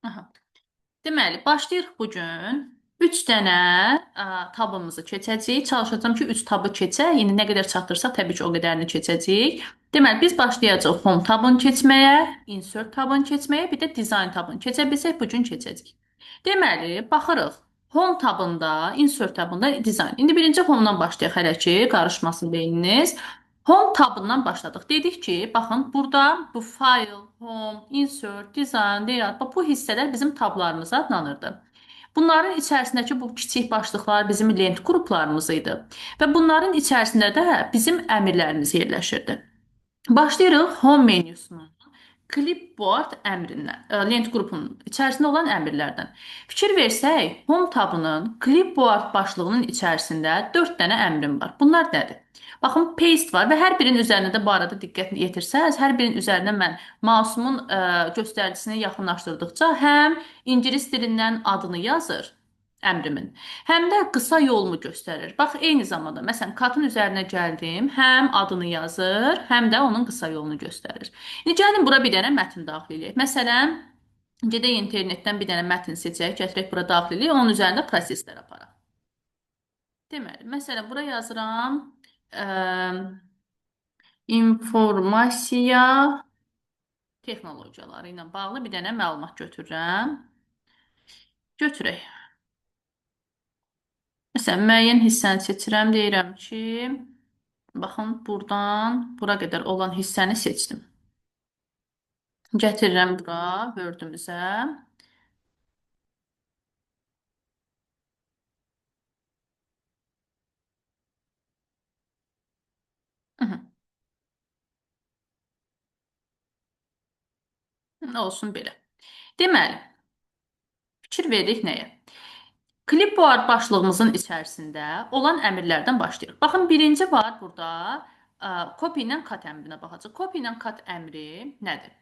Aha. Deməli, başlayırıq bu gün. 3 dənə tabımızı keçəcəyik. Çalışacağam ki, 3 tabı keçək. İndi nə qədər çatdırsaq, təbii ki, o qədərini keçəcəyik. Deməli, biz başlayacağıq Home tabını keçməyə, Insert tabını keçməyə, bir də Design tabını keçə bilsək, bu gün keçəcəyik. Deməli, baxırıq. Home tabında, Insert tabında Design. İndi birinci Home-dan başlayaq hələ ki, qarışmasın beyniniz. Home tabından başladıq. Dedik ki, baxın, burada bu File, Home, Insert, Design, Layout, bax, bu hissələr bizim tablarımıza adlanırdı. Bunların içərisindəki bu kiçik başlıqlar bizim lent qruplarımız idi. Və bunların içərisində də bizim əmrlərimiz yerləşirdi. Başlayırıq Home menyusunun Clipboard əmrindən, lent qrupunun içərisində olan əmrlərdən. Fikir versək, Home tabının Clipboard başlığının içərisində 4 dənə əmrim var. Bunlar nədir? Baxın, Paste var və hər birinin üzərində də bu arada diqqət yetirsəniz, hər birinin üzərinə mən mousumun göstəricisini yaxınlaşdırdıqca həm ingilis dilindən adını yazır əmrimin, həm də qısa yolumu göstərir. Bax, eyni zamanda, məsələn, cut-ın üzərinə gəldim, həm adını yazır, həm də onun qısa yolunu göstərir. İndi gəlin bura bir dənə mətn daxil eləyək. Məsələn, gedək internetdən bir dənə mətn seçək, gətirək bura daxil eləyək, onun üzərində proseslər aparaq. Deməli, məsələn, bura yazıram, informasiya texnologiyaları ilə bağlı bir dənə məlumat götürürəm. Götürək. Məsələn, müəyyən hissəni seçirəm, deyirəm ki, baxın, buradan bura qədər olan hissəni seçdim. Gətirirəm bura, Word-ümüzə. Olsun belə. Deməli, fikir veririk nəyə? Clipboard başlığımızın içərisində olan əmrlərdən başlayırıq. Baxın, birinci var burada, copy ilə cut əmrinə baxacaq. Copy ilə cut əmri nədir?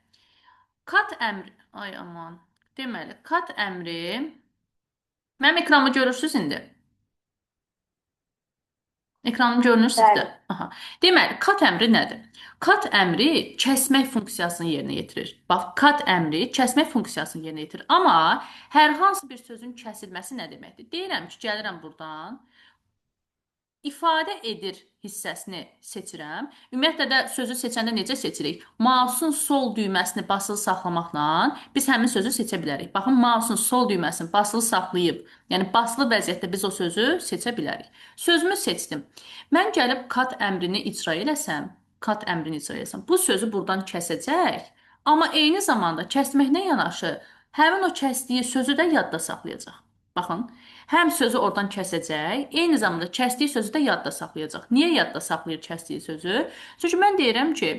Cut əmri, ay aman, deməli, cut əmri, mənim ekranımı görürsünüz indi? Ekranım görünür sizdə? Bəli. Aha. Deməli, cut əmri nədir? Cut əmri kəsmək funksiyasını yerinə yetirir. Bax, cut əmri kəsmək funksiyasını yerinə yetirir. Amma hər hansı bir sözün kəsilməsi nə deməkdir? Deyirəm ki, gəlirəm buradan, ifadə edir hissəsini seçirəm. Ümumiyyətlə də sözü seçəndə necə seçirik? Mouse'un sol düyməsini basılı saxlamaqla biz həmin sözü seçə bilərik. Baxın, mouse'un sol düyməsini basılı saxlayıb, yəni basılı vəziyyətdə biz o sözü seçə bilərik. Sözümü seçdim. Mən gəlib cut əmrini icra eləsəm, cut əmrini icra eləsəm, bu sözü buradan kəsəcək, amma eyni zamanda kəsməklə yanaşı həmin o kəsdiyi sözü də yadda saxlayacaq. Baxın, həm sözü oradan kəsəcək, eyni zamanda kəsdiyi sözü də yadda saxlayacaq. Niyə yadda saxlayır kəsdiyi sözü? Çünki mən deyirəm ki,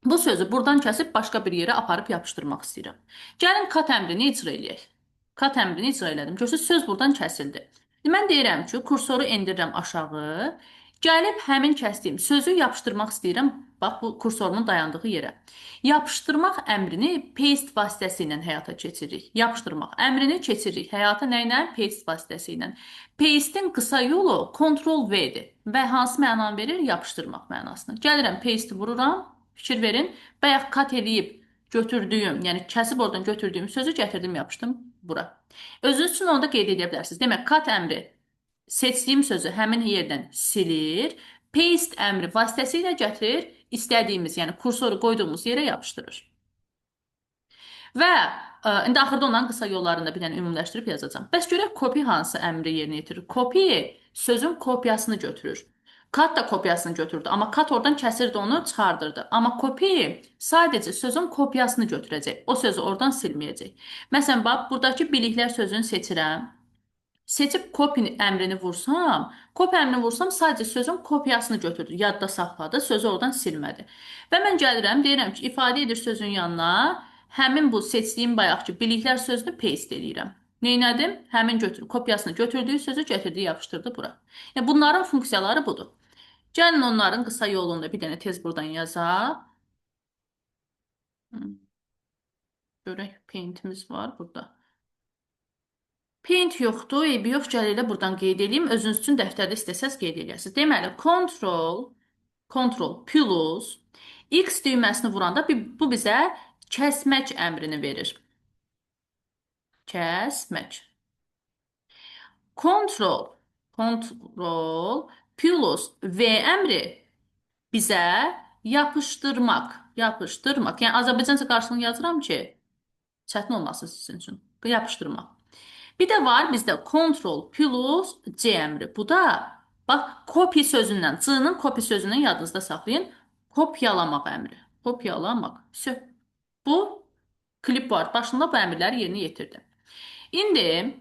bu sözü buradan kəsib başqa bir yerə aparıb yapışdırmaq istəyirəm. Gəlin cut əmrini icra eləyək. Cut əmrini icra elədim. Görürsünüz, söz buradan kəsildi. Mən deyirəm ki, kursoru endirirəm aşağı. Gəlib həmin kəsdiyim sözü yapışdırmaq istəyirəm. Bax, bu kursorumun dayandığı yerə. Yapışdırmaq əmrini paste vasitəsi ilə həyata keçiririk. Yapışdırmaq əmrini keçiririk həyata nə ilə? Paste vasitəsi ilə. Paste-in qısa yolu Ctrl V-dir və hansı mənanı verir? Yapışdırmaq mənasını. Gəlirəm, paste-i vururam. Fikir verin. Bayaq cut eləyib götürdüyüm, yəni kəsib oradan götürdüyüm sözü gətirdim, yapışdım bura. Özünüz üçün onu da qeyd edə bilərsiniz. Demək, cut əmri seçdiyim sözü həmin yerdən silir, paste əmri vasitəsilə gətirir, istədiyimiz, yəni kursoru qoyduğumuz yerə yapışdırır. Və indi axırda onların qısa yollarını da bir dənə ümumiləşdirib yazacağam. Bəs görək copy hansı əmri yerinə yetirir? Copy sözün kopyasını götürür. Cut da kopyasını götürdü, amma cut oradan kəsirdi onu, çıxardırdı. Amma copy sadəcə sözün kopyasını götürəcək. O sözü oradan silməyəcək. Məsələn, bax, buradakı biliklər sözünü seçirəm. Seçib copy əmrini vursam, copy əmrini vursam sadəcə sözün kopyasını götürdü, yadda saxladı, sözü oradan silmədi. Və mən gəlirəm, deyirəm ki, ifadə edir sözün yanına, həmin bu seçdiyim bayaqki biliklər sözünü paste eləyirəm. Neynədim? Həmin kopyasını götürdüyü sözü gətirdi, yapışdırdı bura. Yəni, bunların funksiyaları budur. Gəlin onların qısa yolunu da bir dənə tez buradan yazaq. Görək, paintimiz var burada. Paint yoxdur, eybi yox, gəl elə buradan qeyd eləyim. Özünüz üçün dəftərdə istəsəz qeyd eləyəsiniz. Deməli, Ctrl plus X düyməsini vuranda bu bizə kəsmək əmrini verir. Kəsmək. Ctrl, Ctrl plus V əmri bizə yapışdırmaq, yapışdırmaq. Yəni Azərbaycanca qarşılığını yazıram ki, çətin olmasın sizin üçün. Yapışdırmaq. Bir də var bizdə Ctrl plus C əmri. Bu da bax copy sözündən, C-nın copy sözündən yadınızda saxlayın. Kopyalamaq əmri. Kopyalamaq. Vse. Bu clipboard başında bu əmrləri yerinə yetirdi. İndi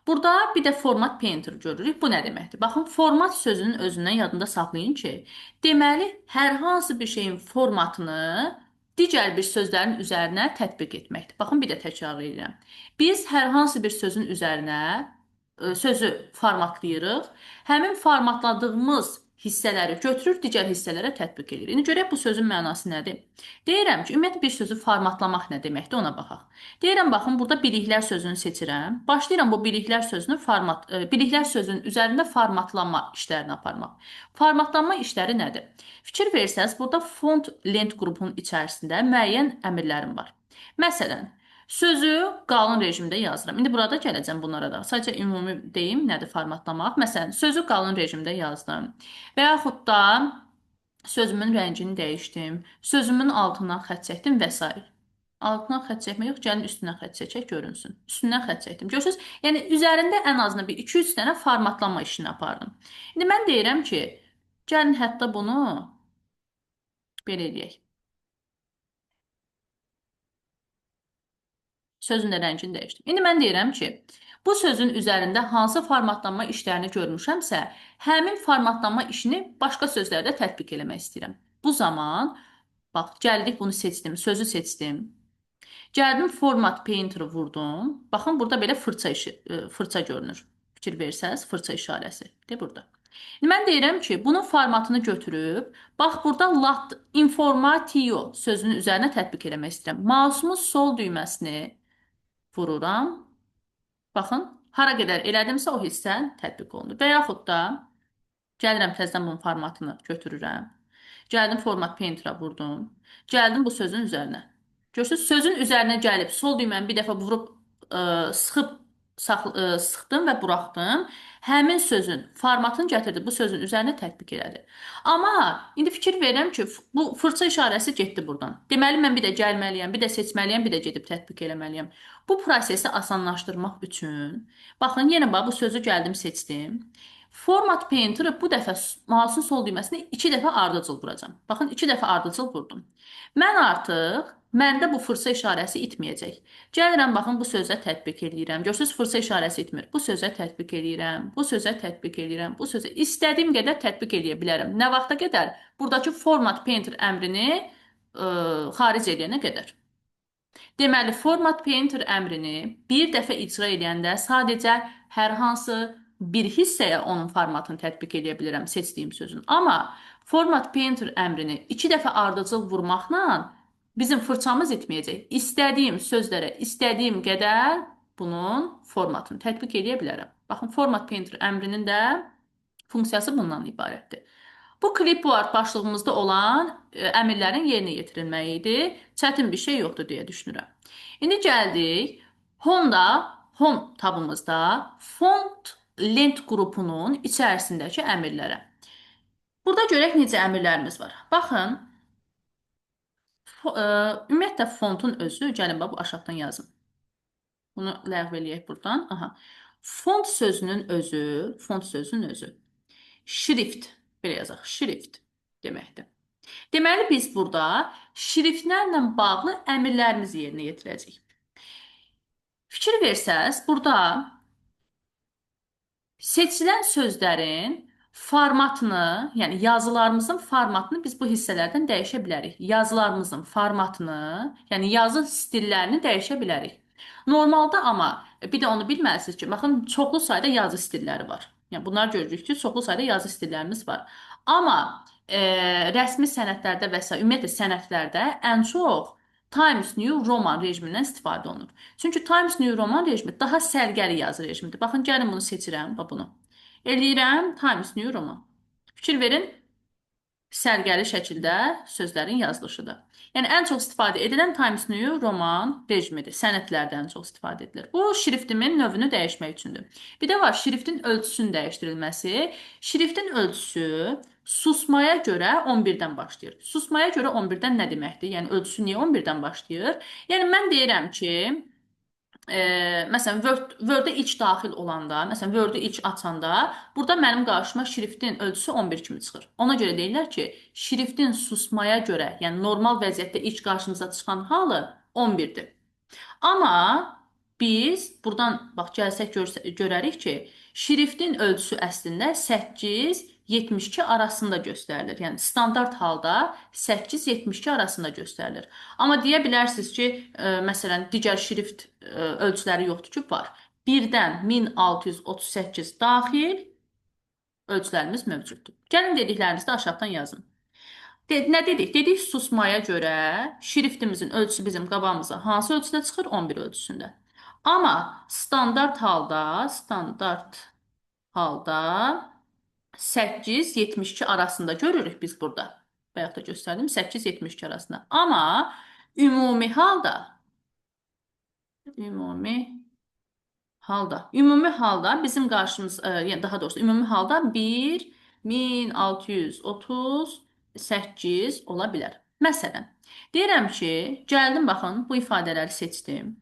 burada bir də format painter görürük. Bu nə deməkdir? Baxın, format sözünün özündən yadında saxlayın ki, deməli, hər hansı bir şeyin formatını digər bir sözlərin üzərinə tətbiq etməkdir. Baxın, bir də təkrar edirəm. Biz hər hansı bir sözün üzərinə sözü formatlayırıq. Həmin formatladığımız hissələri götürür, digər hissələrə tətbiq edirik. İndi görək bu sözün mənası nədir? Deyirəm ki, ümumiyyətlə bir sözü formatlamaq nə deməkdir, ona baxaq. Deyirəm, baxın, burada biliklər sözünü seçirəm. Başlayıram bu biliklər sözünü biliklər sözünün üzərində formatlanma işlərini aparmaq. Formatlanma işləri nədir? Fikir versəniz, burada font lent qrupunun içərisində müəyyən əmrlərim var. Məsələn, sözü qalın rejimdə yazıram. İndi burada gələcəm bunlara da. Sadəcə ümumi deyim, nədir formatlamaq. Məsələn, sözü qalın rejimdə yazdım. Və yaxud da sözümün rəngini dəyişdim, sözümün altından xətt çəkdim və s. Altından xətt çəkmək yox, gəlin üstündən xətt çəkək, görünsün. Üstündən xətt çəkdim. Görürsünüz, yəni üzərində ən azından bir 2-3 dənə formatlanma işini apardım. İndi mən deyirəm ki, gəlin hətta bunu belə eləyək. Sözün də rəngini dəyişdim. İndi mən deyirəm ki, bu sözün üzərində hansı formatlanma işlərini görmüşəmsə, həmin formatlanma işini başqa sözlərdə tətbiq eləmək istəyirəm. Bu zaman, bax, gəldik bunu seçdim, sözü seçdim. Gəldim format painter'ı vurdum. Baxın, burada belə fırça görünür. Fikir versəniz, fırça işarəsi. De burada. İndi mən deyirəm ki, bunun formatını götürüb, bax burada lat informatio sözünün üzərinə tətbiq eləmək istəyirəm. Mousumun sol düyməsini vururam. Baxın, hara qədər elədimsə o hissə tətbiq olundu. Və yaxud da gəlirəm təzədən bunun formatını götürürəm. Gəldim format painter'a vurdum. Gəldim bu sözün üzərinə. Görürsünüz, sözün üzərinə gəlib sol düyməni bir dəfə vurub, sıxıb, sıxdım və buraxdım. Həmin sözün formatını gətirdi, bu sözün üzərinə tətbiq elədi. Amma indi fikir verirəm ki, bu fırça işarəsi getdi buradan. Deməli, mən bir də gəlməliyəm, bir də seçməliyəm, bir də gedib tətbiq eləməliyəm. Bu prosesi asanlaşdırmaq üçün, baxın, yenə bax, bu sözü gəldim, seçdim. Format Painter'ı bu dəfə mouse'un sol düyməsini 2 dəfə ardıcıl vuracağam. Baxın, 2 dəfə ardıcıl vurdum. Mən artıq, məndə bu fırça işarəsi itməyəcək. Gəlirəm, baxın, bu sözə tətbiq eləyirəm. Görürsünüz, fırça işarəsi itmir. Bu sözə tətbiq eləyirəm, bu sözə tətbiq eləyirəm, bu sözə istədiyim qədər tətbiq eləyə bilərəm. Nə vaxta qədər? Buradakı Format Painter əmrini xaric eləyənə qədər. Deməli, Format Painter əmrini bir dəfə icra eləyəndə sadəcə hər hansı bir hissəyə onun formatını tətbiq eləyə bilirəm seçdiyim sözün. Amma Format Painter əmrini 2 dəfə ardıcıl vurmaqla bizim fırçamız itməyəcək. İstədiyim sözlərə istədiyim qədər bunun formatını tətbiq eləyə bilərəm. Baxın, Format Painter əmrinin də funksiyası bundan ibarətdir. Bu clipboard başlığımızda olan əmrlərin yerinə yetirilməyi idi. Çətin bir şey yoxdur deyə düşünürəm. İndi gəldik Home tabımızda font lent qrupunun içərisindəki əmrlərə. Burada görək necə əmrlərimiz var. Baxın, ümumiyyətlə fontun özü, gəlin bax, bu aşağıdan yazım. Bunu ləğv eləyək buradan. Aha. Font sözünün özü, font sözünün özü. Şrift, belə yazaq, şrift deməkdir. Deməli, biz burada şriftlərlə bağlı əmrlərimizi yerinə yetirəcəyik. Fikir versəz, burada seçilən sözlərin formatını, yəni yazılarımızın formatını biz bu hissələrdən dəyişə bilərik. Yazılarımızın formatını, yəni yazı stillərini dəyişə bilərik. Normalda amma bir də onu bilməlisiniz ki, baxın, çoxlu sayda yazı stilləri var. Yəni bunlar görürük ki, çoxlu sayda yazı stillərimiz var. Amma rəsmi sənədlərdə və sair, ümumiyyətlə sənədlərdə ən çox Times New Roman rejimindən istifadə olunur. Çünki Times New Roman rejimi daha sərgəli yazı rejimidir. Baxın, gəlin bunu seçirəm, bax bunu. Eləyirəm Times New Roman. Fikir verin, Sərgəli şəkildə sözlərin yazılışıdır. Yəni, ən çox istifadə edilən Times New Roman rejimidir. Sənədlərdə ən çox istifadə edilir. Bu, şriftimin növünü dəyişmək üçündür. Bir də var şriftin ölçüsünün dəyişdirilməsi. Şriftin ölçüsü susmaya görə 11-dən başlayır. Susmaya görə 11-dən nə deməkdir? Yəni, ölçüsü niyə 11-dən başlayır? Yəni, mən deyirəm ki, məsələn, Word-ə ilk daxil olanda, məsələn, Word-ü ilk açanda, burada mənim qarşıma şriftin ölçüsü 11 kimi çıxır. Ona görə deyirlər ki, şriftin susmaya görə, yəni normal vəziyyətdə ilk qarşımıza çıxan halı 11-dir. Amma biz buradan, bax, gəlsək görərik ki, şriftin ölçüsü əslində 8-72 arasında göstərilir. Yəni, standart halda 8-72 arasında göstərilir. Amma deyə bilərsiniz ki, məsələn, digər şrift ölçüləri yoxdur ki, var. 1-dən 1638 daxil ölçülərimiz mövcuddur. Gəlin dediklərinizi də aşağıdan yazın. Nə dedik? Dedik, susmaya görə şriftimizin ölçüsü bizim qabağımıza hansı ölçüdə çıxır? 11 ölçüsündə. Amma standart halda 8-72 arasında görürük biz burada. Bayaq da göstərdim, 8-72 arasında. Amma ümumi halda bizim qarşımız, yəni daha doğrusu ümumi halda 1638 ola bilər. Məsələn, deyirəm ki, gəldim, baxın, bu ifadələri seçdim.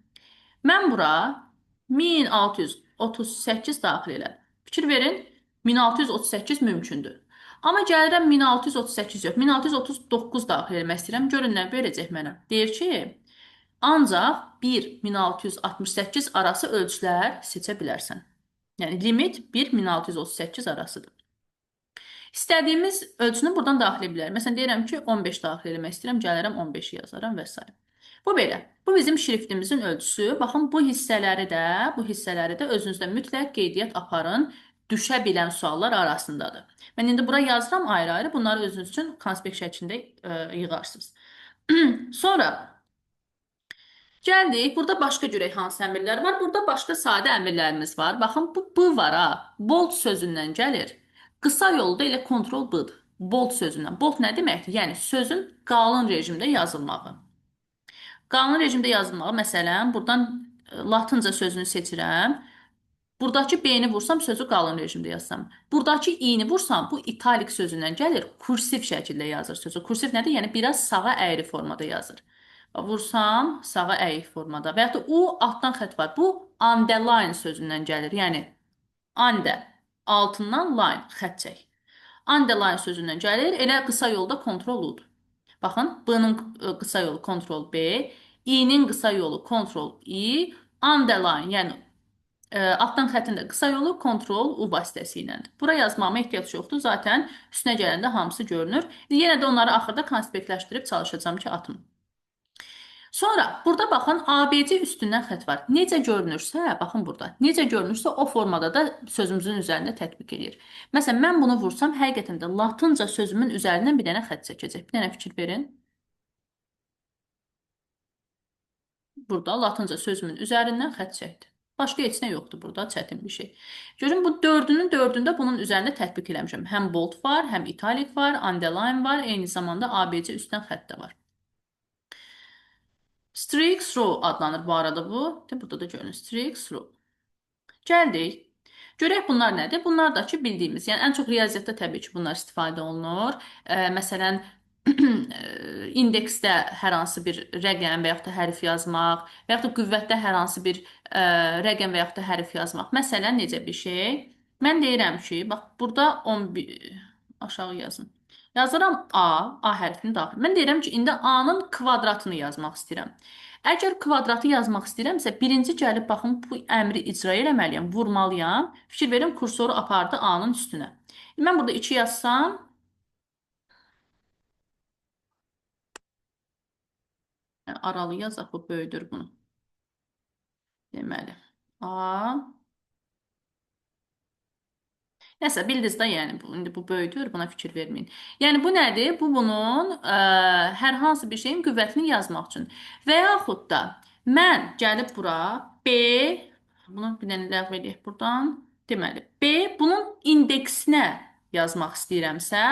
Mən bura 1638 daxil elədim. Fikir verin, 1638 mümkündür. Amma gəlirəm 1638 yox, 1639 daxil eləmək istəyirəm. Görün nə verəcək mənə. Deyir ki, ancaq 1-1668 arası ölçülər seçə bilərsən. Yəni, limit 1-1638 arasıdır. İstədiyimiz ölçünü buradan daxil edə bilərik. Məsələn, deyirəm ki, 15 daxil eləmək istəyirəm, gəlirəm 15-i yazaram və s. Bu belə. Bu bizim şriftimizin ölçüsü. Baxın, bu hissələri də özünüzdə mütləq qeydiyyat aparın. Düşə bilən suallar arasındadır. Mən indi bura yazıram ayrı-ayrı. Bunları özünüz üçün konspekt şəklində yığarsınız. Sonra gəldik. Burada başqa görək hansı əmrlər var. Burada başqa sadə əmrlərimiz var. Baxın, bu B var ha. Bold sözündən gəlir. Qısa yolda elə Ctrl B-dır. Bold sözündən. Bold nə deməkdir? Yəni, sözün qalın rejimdə yazılmağı. Qalın rejimdə yazılmağı, məsələn, buradan latınca sözünü seçirəm. Buradakı B-ni vursam, sözü qalın rejimdə yazsam. Buradakı I-ni vursam, bu italik sözündən gəlir, kursiv şəkildə yazır sözü. Kursiv nədir? Yəni, biraz sağa əyri formada yazır. Vursam, sağa əyri formada. Və yaxud da U altdan xətt var. Bu, underline sözündən gəlir. Yəni, under, altından line, xətt çək. Underline sözündən gəlir. Elə qısa yolda Ctrl U-dur. Baxın, B-nin qısa yolu Ctrl B, I-nin qısa yolu Ctrl I, underline, yəni altdan xəttin də qısa yolu Ctrl U vasitəsi ilədir. Bura yazmağıma ehtiyac yoxdur. Zaten üstünə gələndə hamısı görünür. Yenə də onları axırda konspektləşdirib çalışacağam ki, atım. Sonra burada baxın ABC üstündən xətt var. Necə görünürsə, baxın burada. Necə görünürsə o formada da sözümüzün üzərində tətbiq edir. Məsələn, mən bunu vursam, həqiqətən də latınca sözümün üzərindən bir dənə xətt çəkəcək. Bir dənə fikir verin. Burada latınca sözümün üzərindən xətt çəkdi. Başqa heç nə yoxdur burada, çətin bir şey. Görün, bu dördünün dördündə bunun üzərində tətbiq eləmişəm. Həm bold var, həm italik var, underline var, eyni zamanda ABC üstdən xətt də var. Strike through adlanır bu arada bu. Burada da görün, strike through. Gəldik. Görək bunlar nədir? Bunlar da ki, bildiyimiz, yəni ən çox riyaziyyatda təbii ki, bunlar istifadə olunur. Məsələn, indeksdə hər hansı bir rəqəm və yaxud da hərf yazmaq və yaxud da qüvvətdə hər hansı bir rəqəm və yaxud da hərf yazmaq. Məsələn, necə bir şey? Mən deyirəm ki, bax, burada 11, aşağı yazın. Yazıram A, A hərfini daxil. Mən deyirəm ki, indi A-nın kvadratını yazmaq istəyirəm. Əgər kvadratı yazmaq istəyirəmsə, birinci gəlib, baxın, bu əmri icra eləməliyəm, vurmalıyam. Fikir verin, kursoru apardı A-nın üstünə. Mən burada 2 yazsam, aralı yazaq, bu böyüdür bunu. Deməli, A. Nəsə, bildiniz də, yəni, indi bu böyüdür, buna fikir verməyin. Yəni, bu nədir? Bu, bunun hər hansı bir şeyin qüvvətini yazmaq üçün. Və yaxud da, mən gəlib bura B, bunu bir dənə ləğv edək buradan. Deməli, B bunun indeksinə yazmaq istəyirəmsə,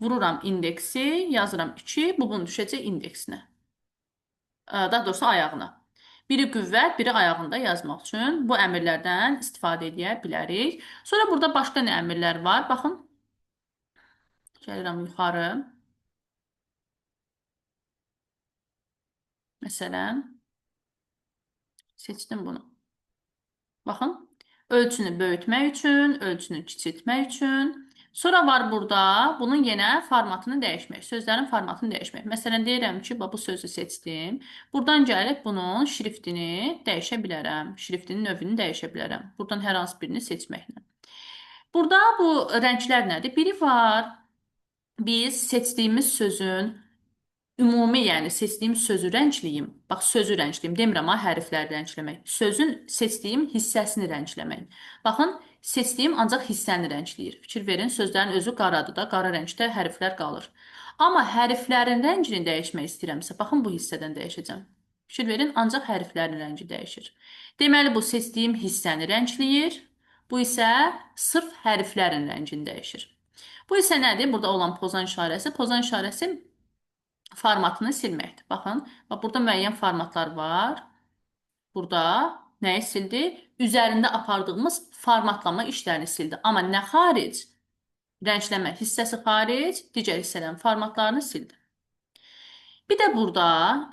Vururam indeksi, yazıram 2, bu bunun düşəcək indeksinə. Daha doğrusu ayağına. Biri qüvvət, biri ayağında yazmaq üçün bu əmrlərdən istifadə edə bilərik. Sonra burada başqa nə əmrlər var? Baxın, gəlirəm yuxarı. Məsələn, seçdim bunu. Baxın, ölçünü böyütmək üçün, ölçünü kiçiltmək üçün. Sonra var burada bunun yenə formatını dəyişmək, sözlərin formatını dəyişmək. Məsələn, deyirəm ki, bu sözü seçdim. Buradan gəlib bunun şriftini dəyişə bilərəm. Şriftinin növünü dəyişə bilərəm. Buradan hər hansı birini seçməklə. Burada bu rənglər nədir? Biri var, biz seçdiyimiz sözün ümumi, yəni seçdiyim sözü rəngliyim. Bax, sözü rəngliyim. Demirəm, ha, hərfləri rəngləmək. Sözün seçdiyim hissəsini rəngləmək. Baxın, seçdiyim ancaq hissəni rəngləyir. Fikir verin, sözlərin özü qaradır da, qara rəngdə hərflər qalır. Amma hərflərin rəngini dəyişmək istəyirəmsə, baxın, bu hissədən dəyişəcəm. Fikir verin, ancaq hərflərin rəngi dəyişir. Deməli, bu seçdiyim hissəni rəngləyir. Bu isə sırf hərflərin rəngini dəyişir. Bu isə nədir? Burada olan pozan işarəsi. Pozan işarəsi formatını silməkdir. Baxın, bax, burada müəyyən formatlar var. Burada nəyi sildi? Üzərində apardığımız formatlama işlərini sildi. Amma nə xaric? Rəngləmə hissəsi xaric, digər hissələrin formatlarını sildi. Bir də burada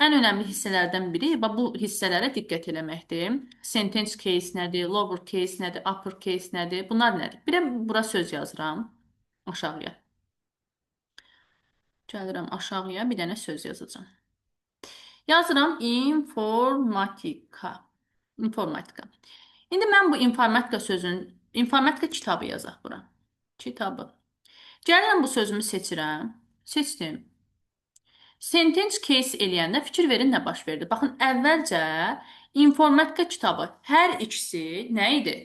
ən önəmli hissələrdən biri, bax, bu hissələrə diqqət eləməkdir. Sentence case nədir, lower case nədir, upper case nədir, bunlar nədir? Bir də bura söz yazıram aşağıya. Gəlirəm aşağıya, bir dənə söz yazacağam. Yazıram informatika. İnformatika. İndi mən bu informatika sözünün, informatika kitabı yazaq bura. Kitabı. Gəlirəm bu sözümü seçirəm. Seçdim. Sentence case eləyəndə fikir verin nə baş verdi. Baxın, əvvəlcə informatika kitabı hər ikisi nə idi?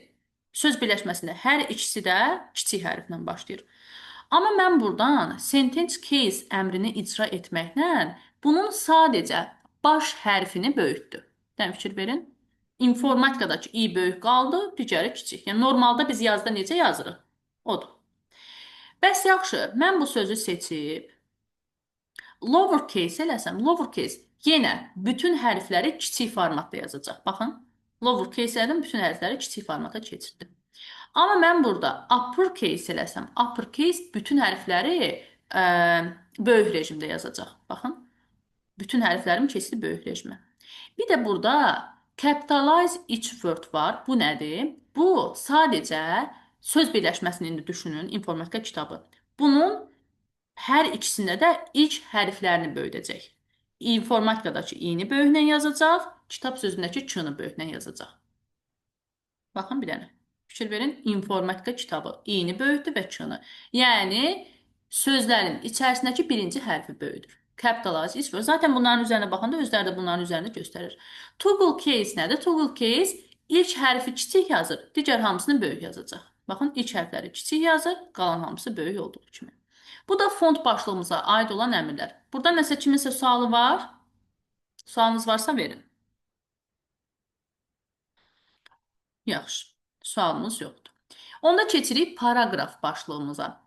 Söz birləşməsində hər ikisi də kiçik hərflə başlayır. Amma mən buradan sentence case əmrini icra etməklə bunun sadəcə baş hərfini böyütdü. Dən fikir verin. İnformatikadakı i böyük qaldı, digəri kiçik. Yəni, normalda biz yazda necə yazırıq? Odur. Bəs yaxşı, mən bu sözü seçib lower case eləsəm, lower case yenə bütün hərfləri kiçik formatda yazacaq. Baxın, lower case elədim, bütün hərfləri kiçik formata keçirdim. Amma mən burada upper case eləsəm, upper case bütün hərfləri böyük rejimdə yazacaq. Baxın, bütün hərflərim keçdi böyük rejimə. Bir də burada capitalize each word var. Bu nədir? Bu sadəcə söz birləşməsini indi düşünün, informatika kitabı. Bunun hər ikisində də ilk hərflərini böyüdəcək. İnformatikadakı i-ni böyüklə yazacaq, kitab sözündəki k-nı böyüklə yazacaq. Baxın bir dənə. Fikir verin, informatika kitabı i-ni böyütdü və k-nı. Yəni, sözlərin içərisindəki birinci hərfi böyüdür. Capitalize each word. Zaten bunların üzərinə baxanda özləri də bunların üzərində göstərir. Toggle case nədir? Toggle case ilk hərfi kiçik yazır, digər hamısını böyük yazacaq. Baxın, ilk hərfləri kiçik yazır, qalan hamısı böyük olduğu kimi. Bu da font başlığımıza aid olan əmrlər. Burada nəsə kiminsə sualı var? Sualınız varsa verin. Yaxşı, sualımız yoxdur. Onda keçirik paraqraf başlığımıza.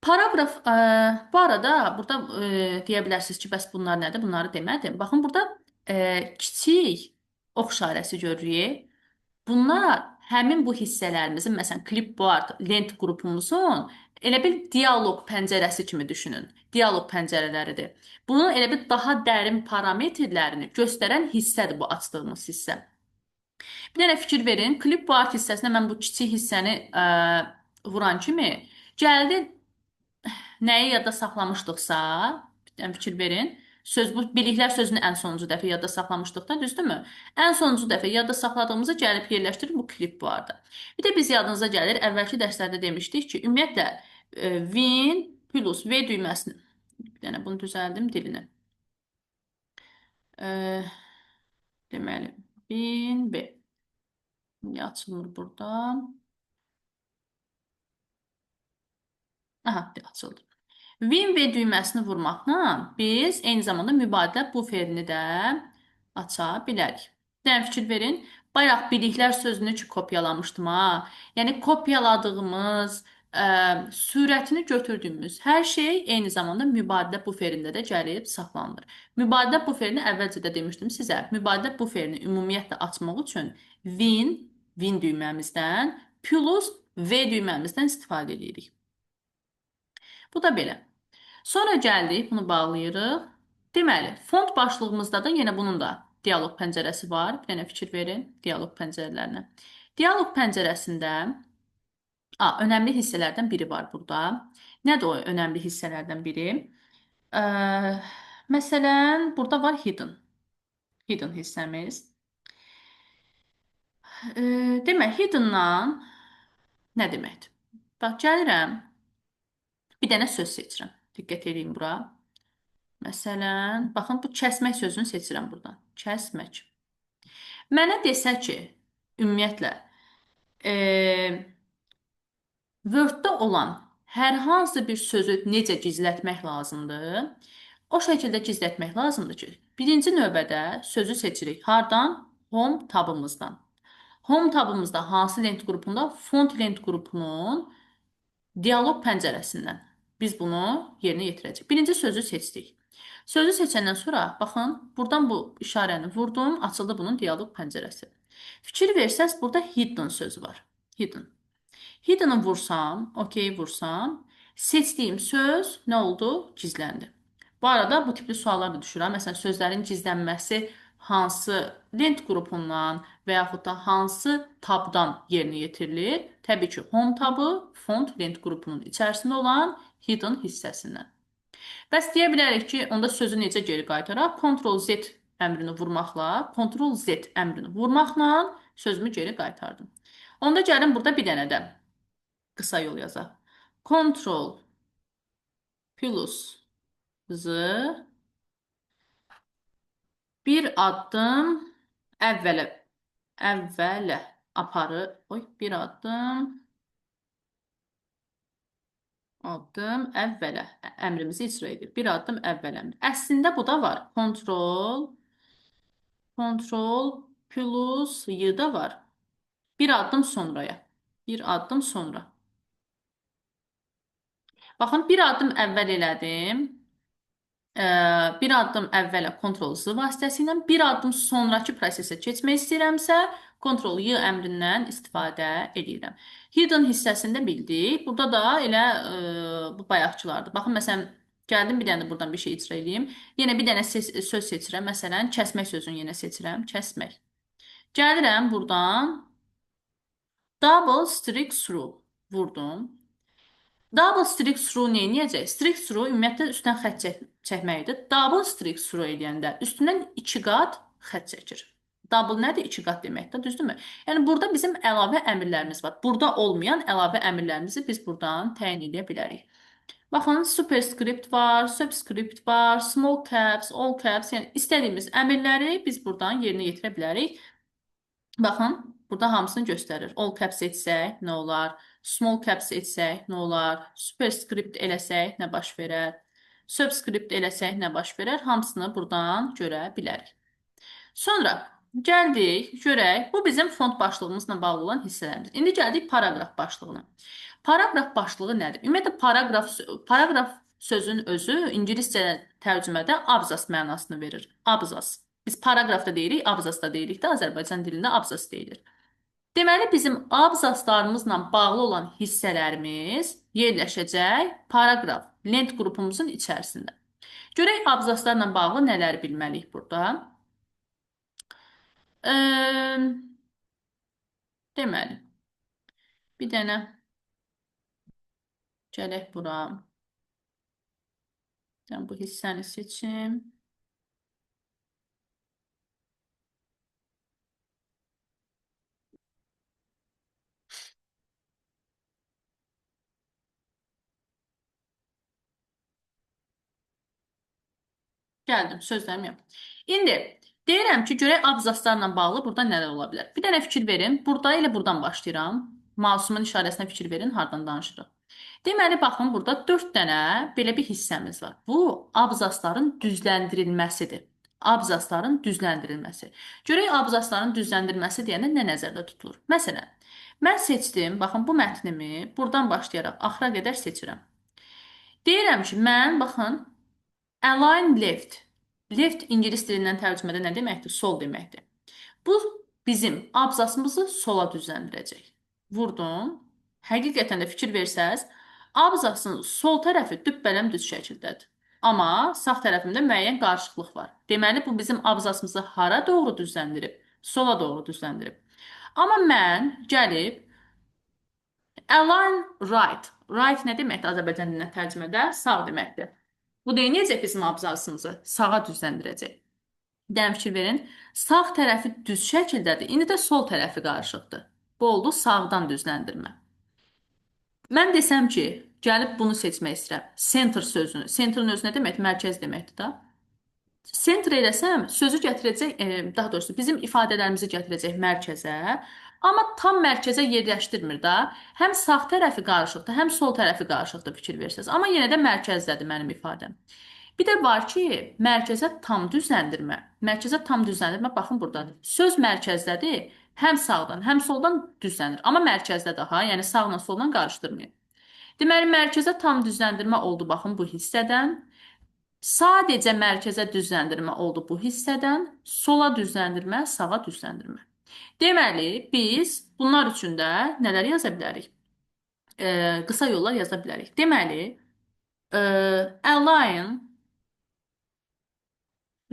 Paraqraf, bu arada burada deyə bilərsiniz ki, bəs bunlar nədir? Bunları demədim. Baxın, burada kiçik ox işarəsi görürük. Bunlar həmin bu hissələrimizin, məsələn, clipboard, lent qrupumuzun elə bir dialoq pəncərəsi kimi düşünün. Dialoq pəncərələridir. Bunun elə bir daha dərin parametrlərini göstərən hissədir bu açdığımız hissə. Bir dənə fikir verin, clipboard hissəsinə mən bu kiçik hissəni vuran kimi gəldi nəyi yadda saxlamışdıqsa, bir dənə fikir verin. Söz, bu biliklər sözünü ən sonuncu dəfə yadda saxlamışdıq da, düzdürmü? Ən sonuncu dəfə yadda saxladığımızı gəlib yerləşdirir bu clipboardda. Bir də biz yadınıza gəlir, əvvəlki dərslərdə demişdik ki, ümumiyyətlə Win plus V düyməsini, bir dənə bunu düzəldim dilini. Deməli, Win V. Niyə açılmır burada? Aha, açıldı. Win V düyməsini vurmaqla biz eyni zamanda mübadilə buferini də aça bilərik. Bir dənə fikir verin. Bayaq biliklər sözünü ki kopyalamışdım ha. Yəni kopyaladığımız Sürətini götürdüyümüz hər şey eyni zamanda mübadilə buferində də gəlib saxlanılır. Mübadilə buferini əvvəlcə də demişdim sizə. Mübadilə buferini ümumiyyətlə açmaq üçün Win düyməmizdən plus V düyməmizdən istifadə edirik. Bu da belə. Sonra gəldik, bunu bağlayırıq. Deməli, font başlığımızda da yenə bunun da diyaloq pəncərəsi var. Bir dənə fikir verin diyaloq pəncərələrinə. Diyaloq pəncərəsində önəmli hissələrdən biri var burada. Nədir o önəmli hissələrdən biri? Məsələn, burada var hidden. Hidden hissəmiz. Demək, hidden'dan nə deməkdir? Bax, gəlirəm, bir dənə söz seçirəm. Diqqət edin bura. Məsələn, baxın, bu kəsmək sözünü seçirəm buradan. Kəsmək. Mənə desə ki, ümumiyyətlə, Word-də olan hər hansı bir sözü necə gizlətmək lazımdır? O şəkildə gizlətmək lazımdır ki, birinci növbədə sözü seçirik. Hardan? Home tabımızdan. Home tabımızda hansı lent qrupunda? Font lent qrupunun diyaloq pəncərəsindən biz bunu yerinə yetirəcəyik. Birinci sözü seçdik. Sözü seçəndən sonra, baxın, buradan bu işarəni vurdum, açıldı bunun diyaloq pəncərəsi. Fikir versəz, burada hidden sözü var. Hidden. Hidden'ı vursam, okey vursam, seçdiyim söz nə oldu? Gizləndi. Bu arada bu tipli suallar da düşür. Məsələn, sözlərin gizlənməsi hansı lent qrupundan və yaxud da hansı tabdan yerinə yetirilir? Təbii ki, Home tabı font lent qrupunun içərisində olan hidden hissəsindən. Bəs deyə bilərik ki, onda sözü necə geri qaytaraq? Ctrl Z əmrini vurmaqla, Ctrl Z əmrini vurmaqla sözümü geri qaytardım. Onda gəlin burada bir dənə də qısa yol yazaq. Ctrl plus Z bir addım əvvələ aparır. Oy, bir addım əvvələ əmrimizi icra edir. Bir addım əvvələ əmri. Əslində bu da var. Ctrl plus Y da var. Bir addım sonraya. Bir addım sonra. Baxın, bir addım əvvəl elədim. Bir addım əvvələ Ctrl Z vasitəsilə, bir addım sonrakı prosesə keçmək istəyirəmsə, Ctrl Y əmrindən istifadə edirəm. Hidden hissəsində bildik. Burada da elə bu bayaqçılardır. Baxın, məsələn, gəldim bir dənə də buradan bir şey icra edeyim. Yenə bir dənə söz seçirəm. Məsələn, kəsmək sözünü yenə seçirəm. Kəsmək. Gəlirəm buradan. Double strike through vurdum. Double strike through nə edəcək? Strike through ümumiyyətlə üstdən xətt çəkməkdir. Double strike through eləyəndə üstündən 2 qat xətt çəkir. Double nədir? 2 qat deməkdir, düzdürmü? Yəni burada bizim əlavə əmrlərimiz var. Burada olmayan əlavə əmrlərimizi biz buradan təyin edə bilərik. Baxın, superscript var, subscript var, small caps, all caps, yəni istədiyimiz əmrləri biz buradan yerinə yetirə bilərik. Baxın, burada hamısını göstərir. All caps etsək nə olar? Small caps etsək nə olar? Superscript eləsək nə baş verər? Subscript eləsək nə baş verər? Hamısını buradan görə bilərik. Sonra gəldik, görək. Bu bizim font başlığımızla bağlı olan hissələrimiz. İndi gəldik paraqraf başlığına. Paraqraf başlığı nədir? Ümumiyyətlə, paraqraf sözün özü ingiliscə tərcümədə abzas mənasını verir. Abzas. Biz paraqrafda deyirik, abzasda deyirik də, Azərbaycan dilində abzas deyilir. Deməli, bizim abzaslarımızla bağlı olan hissələrimiz yerləşəcək paraqraf, lent qrupumuzun içərisində. Görək, abzaslarla bağlı nələr bilməliyik burada. Deməli, bir dənə gələk bura. Yəni, bu hissəni seçim. Gəldim, sözlərimi yap. İndi deyirəm ki, görək abzaslarla bağlı burada nələr ola bilər. Bir dənə fikir verin. Burada elə buradan başlayıram. Mousumun işarəsinə fikir verin, hardan danışırıq. Deməli, baxın, burada 4 dənə belə bir hissəmiz var. Bu, abzasların düzləndirilməsidir. Abzasların düzləndirilməsi. Görək, abzasların düzləndirilməsi deyəndə nə nəzərdə tutulur? Məsələn, Mən seçdim, baxın bu mətnimi buradan başlayaraq axıra qədər seçirəm. Deyirəm ki, mən, baxın, align left. Left ingilis dilindən tərcümədə nə deməkdir? Sol deməkdir. Bu bizim abzasımızı sola düzləndirəcək. Vurdum. Həqiqətən də fikir versəz, abzasın sol tərəfi dübbələm düz şəkildədir. Amma sağ tərəfimdə müəyyən qarışıqlıq var. Deməli, bu bizim abzasımızı hara doğru düzləndirib? Sola doğru düzləndirib. Amma mən gəlib align right. Right nə deməkdir Azərbaycan dilinə tərcümədə? Sağ deməkdir. Bu neyniyəcək bizim abzasımızı? Sağa düzləndirəcək. Bir dənə fikir verin. Sağ tərəfi düz şəkildədir. İndi də sol tərəfi qarışıqdır. Bu oldu sağdan düzləndirmə. Mən desəm ki, gəlib bunu seçmək istəyirəm. Center sözünü. Center'ın özü nə deməkdir? Mərkəz deməkdir da. Center eləsəm, sözü gətirəcək, daha doğrusu bizim ifadələrimizi gətirəcək mərkəzə. Amma tam mərkəzə yerləşdirmir da. Həm sağ tərəfi qarışıqdır, həm sol tərəfi qarışıqdır fikir versəz. Amma yenə də mərkəzdədir mənim ifadəm. Bir də var ki, mərkəzə tam düzləndirmə. Mərkəzə tam düzləndirmə, baxın buradadır. Söz mərkəzdədir, həm sağdan, həm soldan düzlənir. Amma mərkəzdə daha, yəni sağla soldan qarışdırmayın. Deməli, mərkəzə tam düzləndirmə oldu, baxın bu hissədən. Sadəcə mərkəzə düzləndirmə oldu bu hissədən. Sola düzləndirmə, sağa düzləndirmə. Deməli, biz bunlar üçün də nələr yaza bilərik? Qısa yollar yaza bilərik. Deməli, align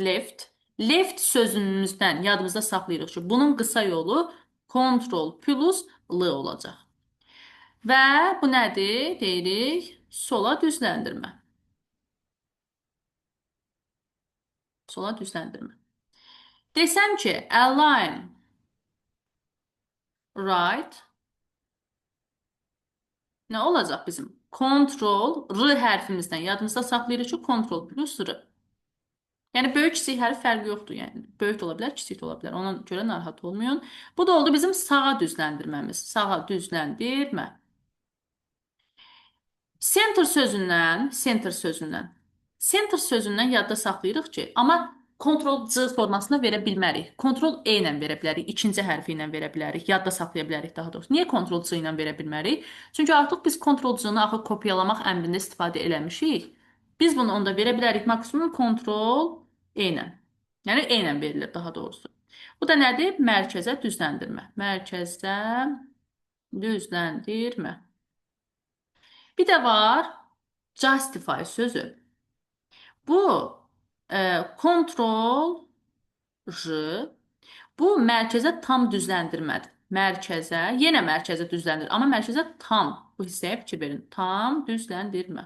left, left sözümüzdən yadımızda saxlayırıq ki, bunun qısa yolu Ctrl plus L olacaq. Və bu nədir? Deyirik, sola düzləndirmə. Sola düzləndirmə. Desəm ki, align right, nə olacaq bizim? Ctrl R hərfimizdən yadımızda saxlayırıq ki, Ctrl plus R. Yəni, böyük kiçik hərf fərqi yoxdur. Yəni, böyük də ola bilər, kiçik də ola bilər. Ona görə narahat olmayın. Bu da oldu bizim sağa düzləndirməmiz. Sağa düzləndirmə. Center sözündən, center sözündən. Center sözündən yadda saxlayırıq ki, amma Ctrl C formasına verə bilmərik. Ctrl E ilə verə bilərik, ikinci hərfi ilə verə bilərik, yadda saxlaya bilərik daha doğrusu. Niyə Ctrl C ilə verə bilmərik? Çünki artıq biz Ctrl C-ni axı kopyalamaq əmrində istifadə eləmişik. Biz bunu onda verə bilərik maksimum Ctrl E ilə. Yəni E ilə verilir daha doğrusu. Bu da nədir? Mərkəzə düzləndirmə. Mərkəzə düzləndirmə. Bir də var justify sözü. Bu Ctrl J, bu mərkəzə tam düzləndirmədir. Mərkəzə, yenə mərkəzə düzləndir, amma mərkəzə tam, bu hissəyə fikir verin, tam düzləndirmə.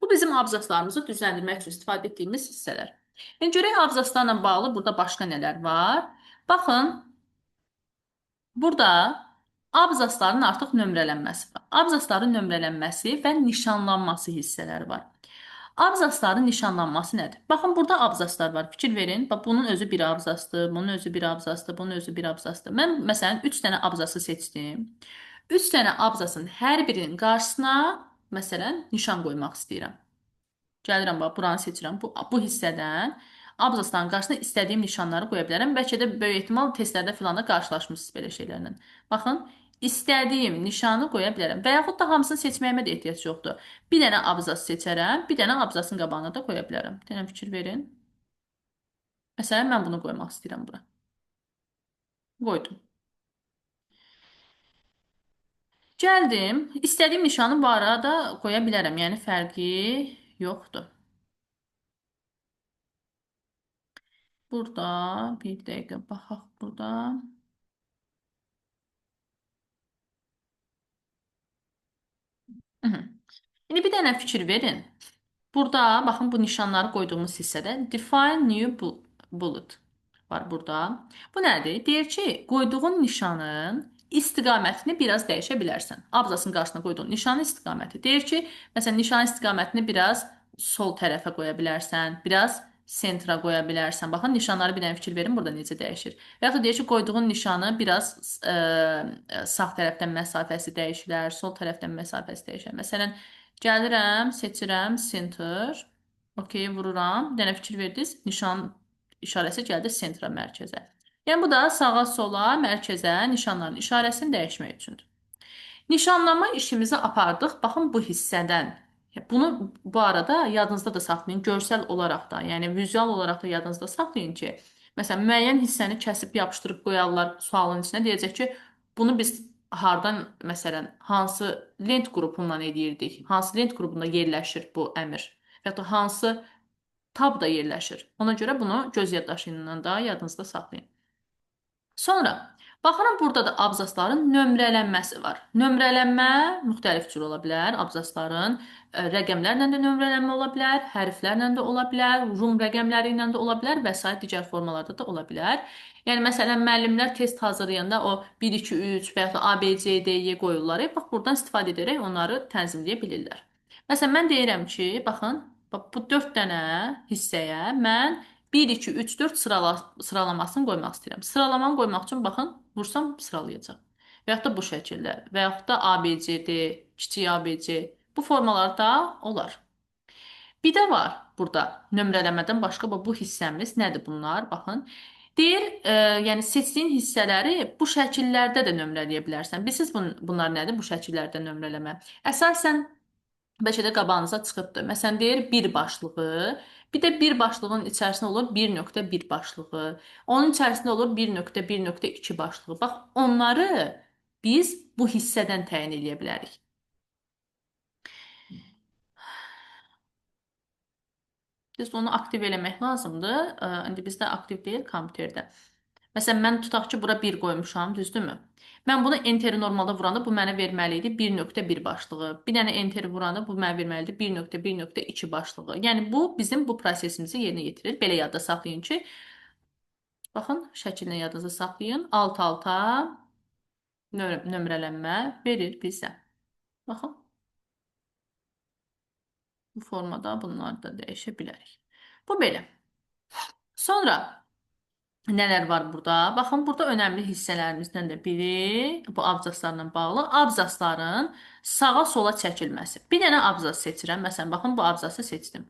Bu bizim abzaslarımızı düzləndirmək üçün istifadə etdiyimiz hissələr. İndi görək abzaslarla bağlı burada başqa nələr var. Baxın, burada abzasların artıq nömrələnməsi var. Abzasların nömrələnməsi və nişanlanması hissələri var. Abzasların nişanlanması nədir? Baxın, burada abzaslar var. Fikir verin. Bax, bunun özü bir abzasdır, bunun özü bir abzasdır, bunun özü bir abzasdır. Mən, məsələn, 3 dənə abzası seçdim. 3 dənə abzasın hər birinin qarşısına, məsələn, nişan qoymaq istəyirəm. Gəlirəm, bax, buranı seçirəm. Bu hissədən abzasların qarşısına istədiyim nişanları qoya bilərəm. Bəlkə də böyük ehtimal testlərdə filan da qarşılaşmışsınız belə şeylərlə. Baxın, istədiyim nişanı qoya bilərəm. Və yaxud da hamısını seçməyimə də ehtiyac yoxdur. Bir dənə abzas seçərəm, bir dənə abzasın qabağına da qoya bilərəm. Bir dənə fikir verin. Məsələn, mən bunu qoymaq istəyirəm bura. Qoydum. Gəldim. İstədiyim nişanı bu arada qoya bilərəm. Yəni, fərqi yoxdur. Burada bir dəqiqə baxaq burada. İndi bir dənə fikir verin. Burada, baxın, bu nişanları qoyduğumuz hissədə Define New Bullet var burada. Bu nədir? Deyir ki, qoyduğun nişanın istiqamətini biraz dəyişə bilərsən. Abzasın qarşısına qoyduğun nişanın istiqaməti. Deyir ki, məsələn, nişanın istiqamətini biraz sol tərəfə qoya bilərsən, biraz sentra qoya bilərsən. Baxın, nişanları bir dənə fikir verin, burada necə dəyişir. Və yaxud da deyir ki, qoyduğun nişanı biraz sağ tərəfdən məsafəsi dəyişilər, sol tərəfdən məsafəsi dəyişər. Məsələn, gəlirəm, seçirəm center, okey, vururam. Bir dənə fikir verdiniz, nişan işarəsi gəldi sentra, mərkəzə. Yəni bu da sağa, sola, mərkəzə nişanların işarəsini dəyişmək üçündür. Nişanlama işimizi apardıq. Baxın bu hissədən. Bunu bu arada yadınızda da saxlayın. Görsəl olaraq da, yəni vizual olaraq da yadınızda saxlayın ki, məsələn, müəyyən hissəni kəsib yapışdırıb qoyarlar sualın içinə. Deyəcək ki, bunu biz hardan, məsələn, hansı lent qrupundan eləyirdik? Hansı lent qrupunda yerləşir bu əmr? Və ya da hansı tabda yerləşir? Ona görə bunu göz yaddaşı ilə da yadınızda saxlayın. Sonra baxıram burada da abzasların nömrələnməsi var. Nömrələnmə müxtəlif cür ola bilər. Abzasların rəqəmlərlə də nömrələnmə ola bilər, hərflərlə də ola bilər, rum rəqəmləri ilə də ola bilər və sair digər formalarda da ola bilər. Yəni məsələn müəllimlər test hazırlayanda o 1 2 3 və ya da A B C D E qoyurlar. Bax buradan istifadə edərək onları tənzimləyə bilirlər. Məsələn mən deyirəm ki, baxın, bax, bu 4 dənə hissəyə mən 1, 2, 3, 4 sıralamasını qoymaq istəyirəm. Sıralamanı qoymaq üçün baxın, vursam sıralayacaq. Və yaxud da bu şəkildə, və yaxud da A, B, C, D, kiçik A, B, C. Bu formalarda olar. Bir də var burada nömrələmədən başqa bu hissəmiz nədir bunlar? Baxın. Deyir, yəni seçdiyin hissələri bu şəkillərdə də nömrələyə bilərsən. Bilirsiniz bunlar nədir bu şəkillərdə nömrələmə? Əsasən bəlkə də qabağınıza çıxıbdır. Məsələn, deyir bir başlığı, bir də bir başlığın içərisində olur 1.1 başlığı, onun içərisində olur 1.1.2 başlığı. Bax, onları biz bu hissədən təyin eləyə bilərik. Biz onu aktiv eləmək lazımdır. İndi bizdə aktiv deyil kompüterdə. Məsələn, mən tutaq ki, bura 1 qoymuşam, düzdürmü? Mən bunu Enter-i normalda vuranda bu mənə verməli idi 1.1 başlığı. Bir dənə Enter-i vuranda bu mənə verməli idi 1.1.2 başlığı. Yəni, bu bizim bu prosesimizi yerinə yetirir. Belə yadda saxlayın ki, baxın, şəkillə yadınızda saxlayın. Alt-alta nömrələnmə verir bizə. Baxın, bu formada bunları da dəyişə bilərik. Bu belə. Sonra nələr var burada? Baxın, burada önəmli hissələrimizdən də biri bu abzaslarla bağlı. Abzasların sağa-sola çəkilməsi. Bir dənə abzas seçirəm. Məsələn, baxın, bu abzası seçdim.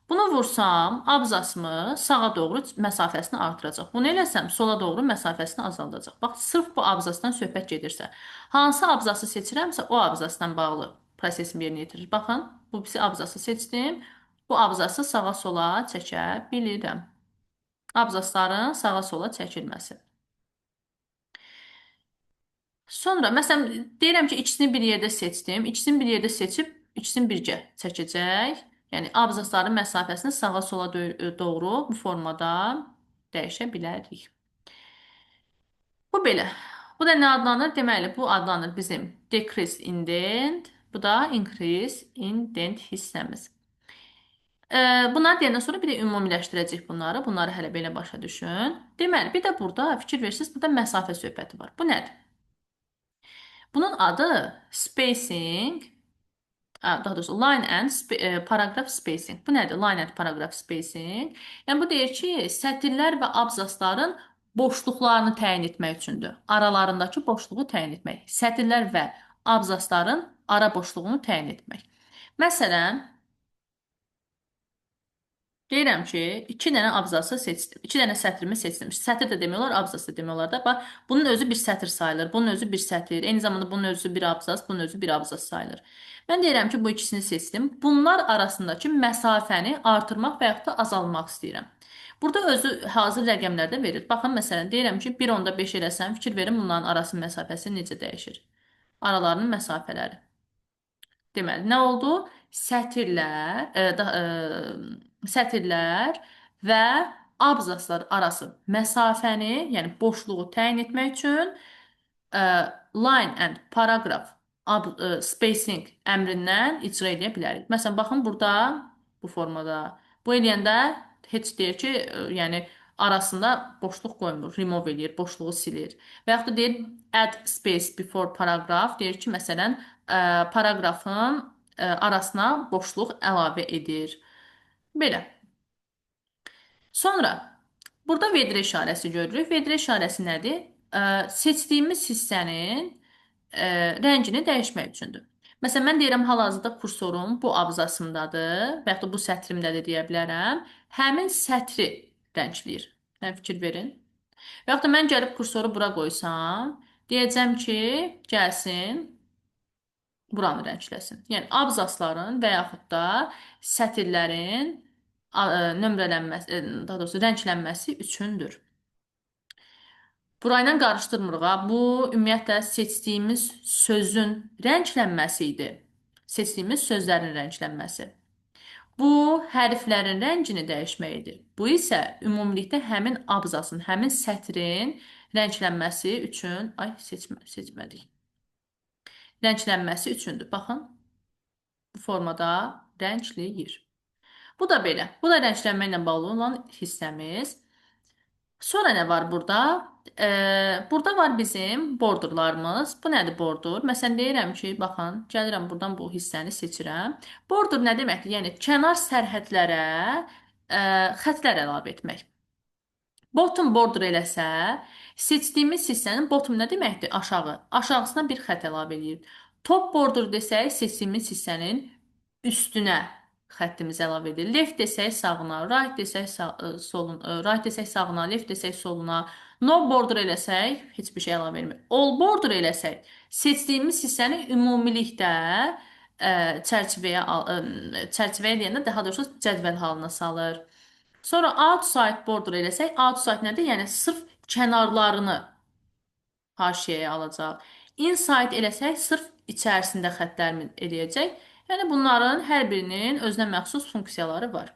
Bunu vursam, abzasımı sağa doğru məsafəsini artıracaq. Bunu eləsəm, sola doğru məsafəsini azaldacaq. Bax, sırf bu abzasdan söhbət gedirsə. Hansı abzası seçirəmsə, o abzasdan bağlı prosesimi yerinə yetirir. Baxın, bu birisi abzası seçdim. Bu abzası sağa-sola çəkə bilirəm. Abzasların sağa-sola çəkilməsi. Sonra, məsələn, deyirəm ki, ikisini bir yerdə seçdim. İkisini bir yerdə seçib, ikisini bircə çəkəcək. Yəni, abzasların məsafəsini sağa-sola doğru bu formada dəyişə bilərik. Bu belə. Bu da nə adlanır? Deməli, bu adlanır bizim decrease indent. Bu da increase indent hissəmiz. Bunları deyəndən sonra bir də ümumiləşdirəcək bunları. Bunları hələ belə başa düşün. Deməli, bir də burada fikir verirsiniz, burada məsafə söhbəti var. Bu nədir? Bunun adı spacing, daha doğrusu line and paragraph spacing. Bu nədir? Line and paragraph spacing. Yəni, bu deyir ki, sətirlər və abzasların boşluqlarını təyin etmək üçündür. Aralarındakı boşluğu təyin etmək. Sətirlər və abzasların ara boşluğunu təyin etmək. Məsələn, deyirəm ki, 2 dənə abzası seçdim. 2 dənə sətrimi seçdim. Sətir də demək olar, abzas da demək olar da. Bax, bunun özü bir sətir sayılır. Bunun özü bir sətir. Eyni zamanda bunun özü bir abzas, bunun özü bir abzas sayılır. Mən deyirəm ki, bu ikisini seçdim. Bunlar arasındakı məsafəni artırmaq və yaxud da azalmaq istəyirəm. Burada özü hazır rəqəmlərdə verir. Baxın, məsələn, deyirəm ki, 1.5 eləsəm, fikir verin, bunların arası məsafəsi necə dəyişir? Aralarının məsafələri. Deməli, nə oldu? Sətirlər və abzaslar arası məsafəni, yəni boşluğu təyin etmək üçün line and paragraph spacing əmrindən icra edə bilərik. Məsələn, baxın burada bu formada. Bu eləyəndə heç deyir ki, yəni arasında boşluq qoymur, remove eləyir, boşluğu silir. Və yaxud da deyir add space before paragraph, deyir ki, məsələn, paragrafın arasına boşluq əlavə edir. Belə. Sonra burada vedrə işarəsi görürük. Vedrə işarəsi nədir? Seçdiyimiz hissənin rəngini dəyişmək üçündür. Məsələn, mən deyirəm, hal-hazırda kursorum bu abzasımdadır və yaxud da bu sətrimdədir deyə bilərəm. Həmin sətri rəngləyir. Nə fikir verin? Və yaxud da mən gəlib kursoru bura qoysam, deyəcəm ki, gəlsin, buranı rəngləsin. Yəni, abzasların və yaxud da sətirlərin nömrələnməsi, daha doğrusu rənglənməsi üçündür. Burayla qarışdırmırıq. Ha. Bu, ümumiyyətlə, seçdiyimiz sözün rənglənməsi idi. Seçdiyimiz sözlərin rənglənməsi. Bu, hərflərin rəngini dəyişmək idi. Bu isə ümumilikdə həmin abzasın, həmin sətrin rənglənməsi üçün... Ay, seçmədik. Rənglənməsi üçündür. Baxın, bu formada rəngləyir. Bu da belə. Bu da rənglənmə ilə bağlı olan hissəmiz. Sonra nə var burada? Burada var bizim bordurlarımız. Bu nədir bordur? Məsələn, deyirəm ki, baxın, gəlirəm buradan bu hissəni seçirəm. Bordur nə deməkdir? Yəni, kənar sərhədlərə xətlər əlavə etmək. Bottom border eləsə, seçdiyimiz hissənin bottom nə deməkdir? Aşağı. Aşağısına bir xət əlavə eləyir. Top border desək, seçdiyimiz hissənin üstünə xəttimiz əlavə edilir. Left desək sağına, right desək soluna, right desək sağına, left desək soluna, no border eləsək heç bir şey əlavə etmir. All border eləsək, seçdiyimiz hissəni ümumilikdə çərçivəyə deyəndə daha doğrusu cədvəl halına salır. Sonra outside border eləsək, outside nədir? Yəni sırf kənarlarını haşiyəyə alacaq. Inside eləsək, sırf içərisində xəttlərimi eləyəcək. Yəni, bunların hər birinin özünə məxsus funksiyaları var.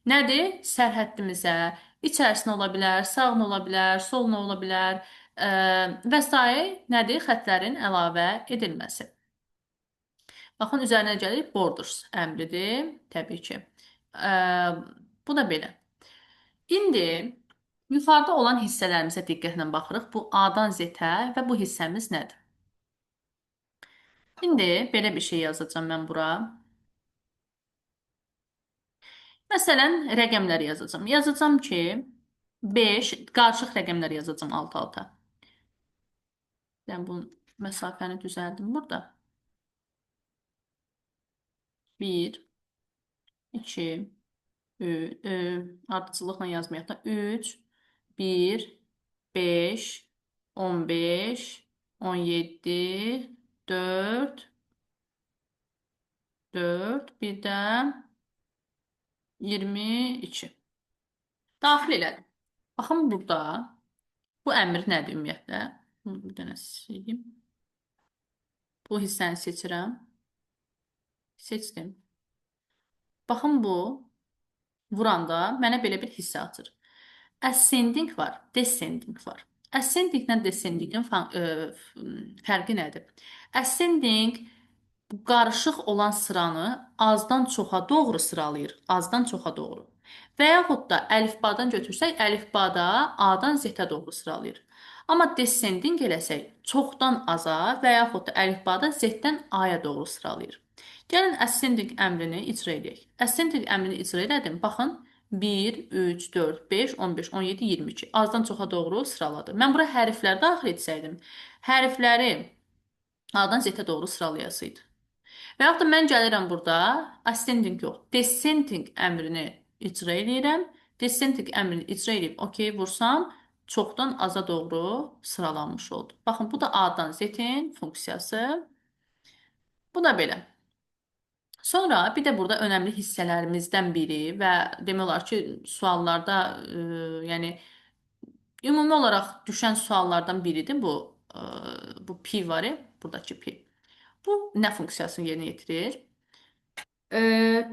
Nədir? Sərhəddimizə, içərisinə ola bilər, sağına ola bilər, soluna ola bilər, və sair nədir? Xəttlərin əlavə edilməsi. Baxın, üzərinə gəlir borders əmridir, təbii ki. Bu da belə. İndi yuxarıda olan hissələrimizə diqqətlə baxırıq. Bu A-dan Z-ə və bu hissəmiz nədir? İndi belə bir şey yazacağam mən bura. Məsələn, rəqəmləri yazacağam. Yazacağam ki, 5, qarışıq rəqəmlər yazacağam alt-alta. Mən bu məsafəni düzəldim burada. 1, 2, ardıcıllıqla yazmayaq da. 3, 1, 5, 15, 17, 4, 4, bir də 22. Daxil elədim. Baxın burada bu əmr nədir ümumiyyətlə? Bunu bir dənə sileyim. Bu hissəni seçirəm. Seçdim. Baxın bu vuranda mənə belə bir hissə açır. Ascending var, descending var. Ascendinglə descendingin fərqi nədir? Ascending bu qarışıq olan sıranı azdan çoxa doğru sıralayır. Azdan çoxa doğru. Və yaxud da əlifbadan götürsək, əlifbada A-dan Z-ə doğru sıralayır. Amma descending eləsək, çoxdan aza və yaxud da əlifbada Z-dən A-ya doğru sıralayır. Gəlin ascending əmrini icra edək. Ascending əmrini icra elədim. Baxın, 1, 3, 4, 5, 15, 17, 22. Azdan çoxa doğru sıraladı. Mən bura hərflər daxil etsəydim, hərfləri A-dan Z-ə doğru sıralayasıydı. Və yaxud da mən gəlirəm burada ascending yox, descending əmrini icra eləyirəm. Descending əmrini icra eləyib OK vursam, çoxdan aza doğru sıralanmış oldu. Baxın, bu da A-dan Z-in funksiyası. Bu da belə. Sonra bir də burada önəmli hissələrimizdən biri və demək olar ki, suallarda, yəni ümumi olaraq düşən suallardan biridir bu pi var, buradakı pi. Bu nə funksiyasını yerinə yetirir?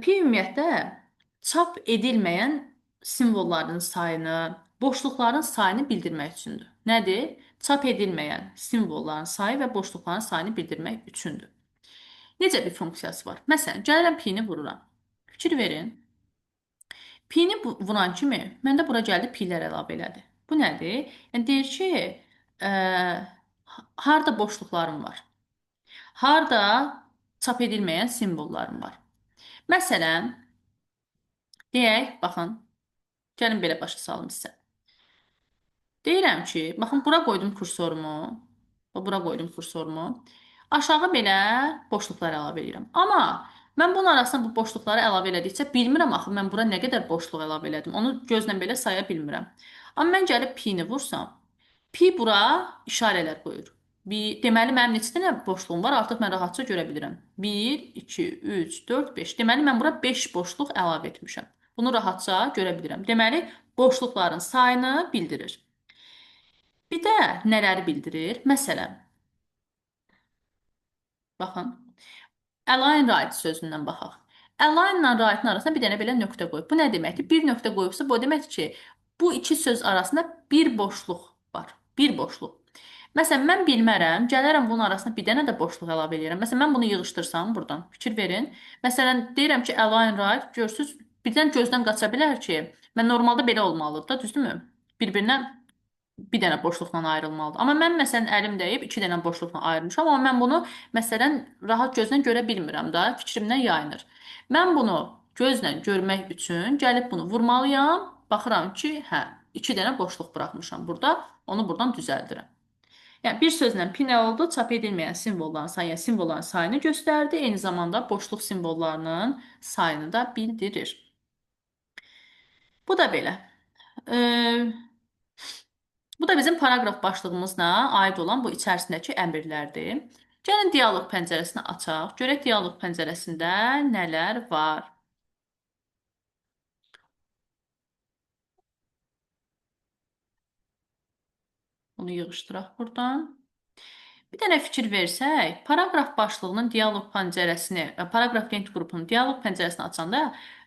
Pi ümumiyyətlə çap edilməyən simvolların sayını, boşluqların sayını bildirmək üçündür. Nədir? Çap edilməyən simvolların sayı və boşluqların sayını bildirmək üçündür. Necə bir funksiyası var? Məsələn, gəlirəm pi-ni vururam. Fikir verin. Pi-ni vuran kimi məndə bura gəldi pi-lər əlavə elədi. Bu nədir? Yəni, deyir ki, harda boşluqlarım var? Harda çap edilməyən simvollarım var? Məsələn, deyək, baxın, gəlin belə başa salım sizə. Deyirəm ki, baxın, bura qoydum kursorumu, bura qoydum kursorumu. Aşağı belə boşluqlar əlavə edirəm. Amma mən bunun arasına bu boşluqları əlavə elədikcə bilmirəm axı mən bura nə qədər boşluq əlavə elədim. Onu gözlə belə saya bilmirəm. Amma mən gəlib pi-ni vursam, Pi bura işarələr qoyur. Bir, deməli, mənim neçə dənə boşluğum var? Artıq mən rahatca görə bilirəm. 1, 2, 3, 4, 5. Deməli, mən bura 5 boşluq əlavə etmişəm. Bunu rahatca görə bilirəm. Deməli, boşluqların sayını bildirir. Bir də nələri bildirir? Məsələn, baxın, align right sözündən baxaq. Align ilə right-ın arasına bir dənə belə nöqtə qoyub. Bu nə deməkdir? Bir nöqtə qoyubsa, bu deməkdir ki, bu iki söz arasında bir boşluq var. Bir boşluq. Məsələn, mən bilmərəm, gələrəm bunun arasına bir dənə də boşluq əlavə eləyirəm. Məsələn, mən bunu yığışdırsam buradan, fikir verin. Məsələn, deyirəm ki, align right, görürsünüz, birdən gözdən qaça bilər ki, mən normalda belə olmalıdır da, düzdürmü? Bir-birinə bir dənə boşluqla ayrılmalıdır. Amma mən məsələn əlim dəyib iki dənə boşluqla ayırmışam, amma mən bunu məsələn rahat gözlə görə bilmirəm də, fikrimdən yayınır. Mən bunu gözlə görmək üçün gəlib bunu vurmalıyam. Baxıram ki, hə, iki dənə boşluq buraxmışam burada. Onu buradan düzəldirəm. Yəni bir sözlə pi nə oldu? Çap edilməyən simvolların sayı, yəni simvolların sayını göstərdi. Eyni zamanda boşluq simvollarının sayını da bildirir. Bu da belə. Bu da bizim paraqraf başlığımızla aid olan bu içərisindəki əmrlərdir. Gəlin dialoq pəncərəsini açaq. Görək dialoq pəncərəsində nələr var. Bunu yığışdıraq buradan. Bir dənə fikir versək, paraqraf başlığının dialoq pəncərəsini, paraqraf lent qrupunun dialoq pəncərəsini açanda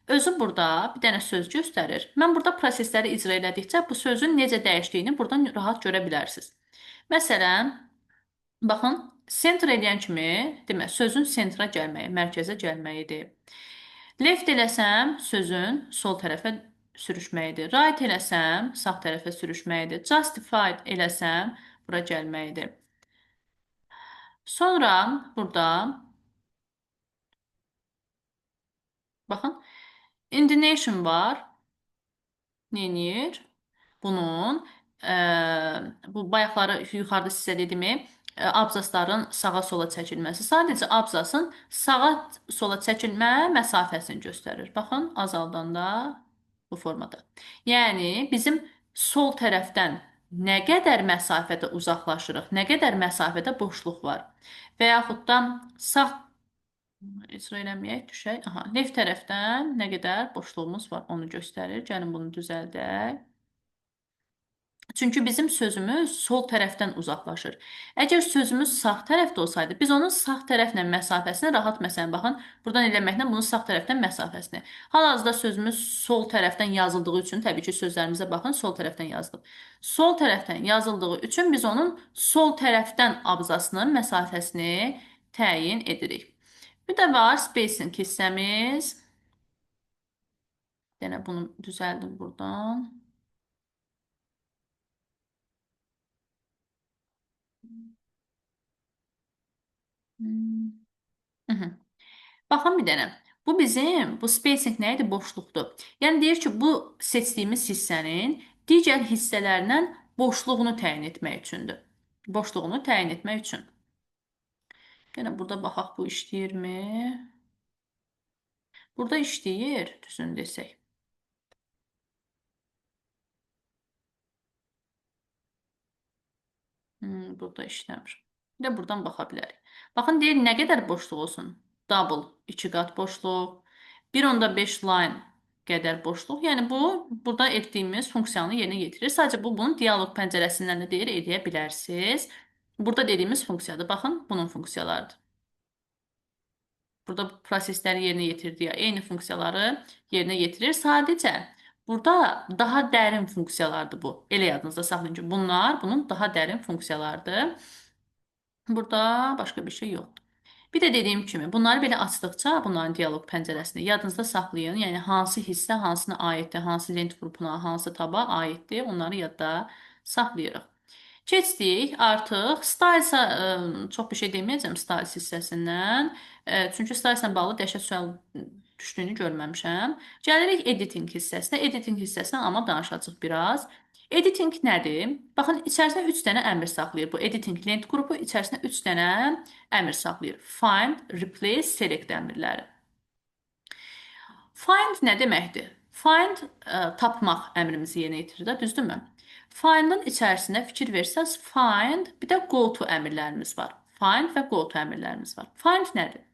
özü burada bir dənə söz göstərir. Mən burada prosesləri icra elədikcə bu sözün necə dəyişdiyini buradan rahat görə bilərsiniz. Məsələn, baxın, center eləyən kimi, demək, sözün sentra gəlməyi, mərkəzə gəlməyidir. Left eləsəm, sözün sol tərəfə sürüşməyidir. Right eləsəm, sağ tərəfə sürüşməyidir. Justified eləsəm, bura gəlməyidir. Sonra burada, baxın, indentation var. Neyir? Bunun, bu bayaqları yuxarıda sizə dediyimi, abzasların sağa sola çəkilməsi. Sadəcə abzasın sağa sola çəkilmə məsafəsini göstərir. Baxın, azaldanda bu formada. Yəni, bizim sol tərəfdən nə qədər məsafədə uzaqlaşırıq, nə qədər məsafədə boşluq var. Və yaxud da sağ icra eləməyək, düşək. Aha, left tərəfdən nə qədər boşluğumuz var, onu göstərir. Gəlin bunu düzəldək. Çünki bizim sözümüz sol tərəfdən uzaqlaşır. Əgər sözümüz sağ tərəfdə olsaydı, biz onun sağ tərəflə məsafəsini rahat, məsələn, baxın, buradan eləməklə bunun sağ tərəfdən məsafəsini. Hal-hazırda sözümüz sol tərəfdən yazıldığı üçün, təbii ki, sözlərimizə baxın, sol tərəfdən yazılıb. Sol tərəfdən yazıldığı üçün biz onun sol tərəfdən abzasının məsafəsini təyin edirik. Bir də var spacing hissəmiz. Yenə bunu düzəldim buradan. Baxın bir dənə. Bu bizim, bu spacing nə idi? Boşluqdur. Yəni deyir ki, bu seçdiyimiz hissənin digər hissələrindən boşluğunu təyin etmək üçündür. Boşluğunu təyin etmək üçün. Yenə burada baxaq bu işləyirmi? Burada işləyir, düzünü desək. Burada işləmir. Bir də buradan baxa bilərik. Baxın, deyir, nə qədər boşluq olsun? Double, 2 qat boşluq, 1.5 line qədər boşluq. Yəni, bu, burada etdiyimiz funksiyanı yerinə yetirir. Sadəcə bu, bunun dialoq pəncərəsindən də deyir, eləyə bilərsiniz. Burada dediyimiz funksiyadır. Baxın, bunun funksiyalarıdır. Burada prosesləri yerinə yetirdiyi eyni funksiyaları yerinə yetirir. Sadəcə, burada daha dərin funksiyalardır bu. Elə yadınızda saxlayın ki, bunlar bunun daha dərin funksiyalarıdır. Burada başqa bir şey yoxdur. Bir də dediyim kimi, bunları belə açdıqca bunların dialoq pəncərəsini yadınızda saxlayın. Yəni, hansı hissə hansına aiddir, hansı lent qrupuna, hansı taba aiddir, onları yadda saxlayırıq. Keçdik artıq Styles'a çox bir şey deməyəcəm Styles hissəsindən. Çünki Styles'la bağlı dəhşət sual düşdüyünü görməmişəm. Gəlirik editing hissəsinə. Editing hissəsindən amma danışacaq biraz. Editing nədir? Baxın, içərisində 3 dənə əmr saxlayır. Bu editing lent qrupu içərisində 3 dənə əmr saxlayır. Find, replace, select əmrləri. Find nə deməkdir? Find tapmaq əmrimizi yerinə yetirir də, düzdürmü? Find'ın içərisində fikir versəz, find, bir də go to əmrlərimiz var. Find və go to əmrlərimiz var. Find nədir?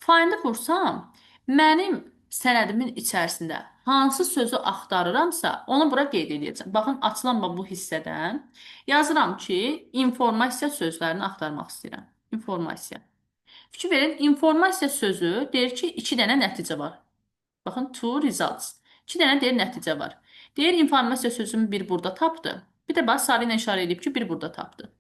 Find'i vursam, mənim sənədimin içərisində hansı sözü axtarıramsa, onu bura qeyd edəcəm. Baxın, açılan bu hissədən yazıram ki, informasiya sözlərini axtarmaq istəyirəm. İnformasiya. Fikir verin, informasiya sözü deyir ki, 2 dənə nəticə var. Baxın, two results. 2 dənə deyir nəticə var. Deyir, informasiya sözümü bir burada tapdı. Bir də bax, sarı ilə işarə edib ki, bir burada tapdı.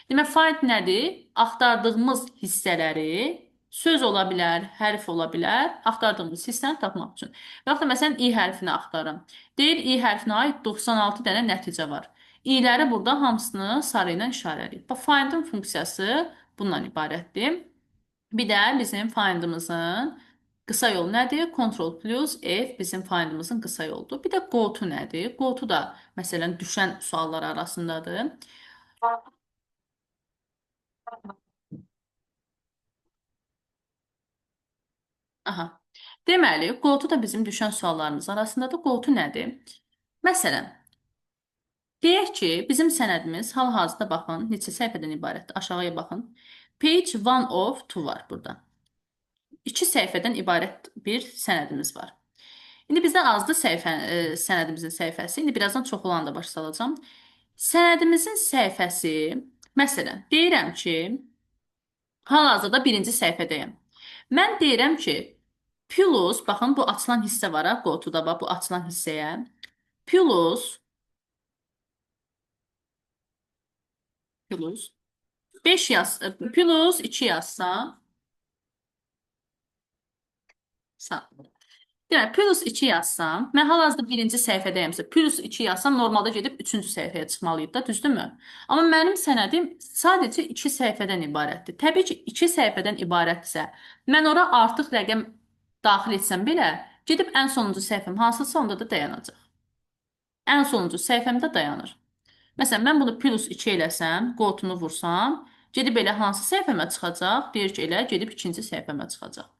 Demək, find nədir? Axtardığımız hissələri, söz ola bilər, hərf ola bilər, axtardığımız hissəni tapmaq üçün. Və yaxud da, məsələn, i hərfini axtarıram. Deyir, i hərfinə aid 96 dənə nəticə var. İ-ləri burada hamısını sarı ilə işarə edib. Bax, find'ın funksiyası bundan ibarətdir. Bir də bizim find'ımızın qısa yolu nədir? Ctrl plus F bizim find'ımızın qısa yoludur. Bir də go to nədir? Go to da məsələn düşən suallar arasındadır. Aha. Deməli, go to da bizim düşən suallarımız arasındadır. Go to nədir? Məsələn, deyək ki, bizim sənədimiz hal-hazırda baxın, neçə səhifədən ibarətdir? Aşağıya baxın. Page 1 of 2 var burada. 2 səhifədən ibarət bir sənədimiz var. İndi bizdə azdır səhifə, sənədimizin səhifəsi. İndi birazdan çox olanı da başa salacağam. Sənədimizin səhifəsi, məsələn, deyirəm ki, hal-hazırda birinci səhifədəyəm. Mən deyirəm ki, plus, baxın, bu açılan hissə var, ha, go-to-da bax, bu açılan hissəyə. Plus, plus, 5 yaz, plus 2 yazsam, sağ. Demək, plus 2 yazsam, mən hal-hazırda birinci səhifədəyəmsə, plus 2 yazsam, normalda gedib üçüncü səhifəyə çıxmalıydı da, düzdürmü? Amma mənim sənədim sadəcə 2 səhifədən ibarətdir. Təbii ki, 2 səhifədən ibarətdirsə, mən ora artıq rəqəm daxil etsəm belə, gedib ən sonuncu səhifəm hansısa onda da dayanacaq. Ən sonuncu səhifəmdə dayanır. Məsələn, mən bunu plus 2 eləsəm, go-to-nu vursam, gedib elə hansı səhifəmə çıxacaq? Deyir ki, elə gedib ikinci səhifəmə çıxacaq.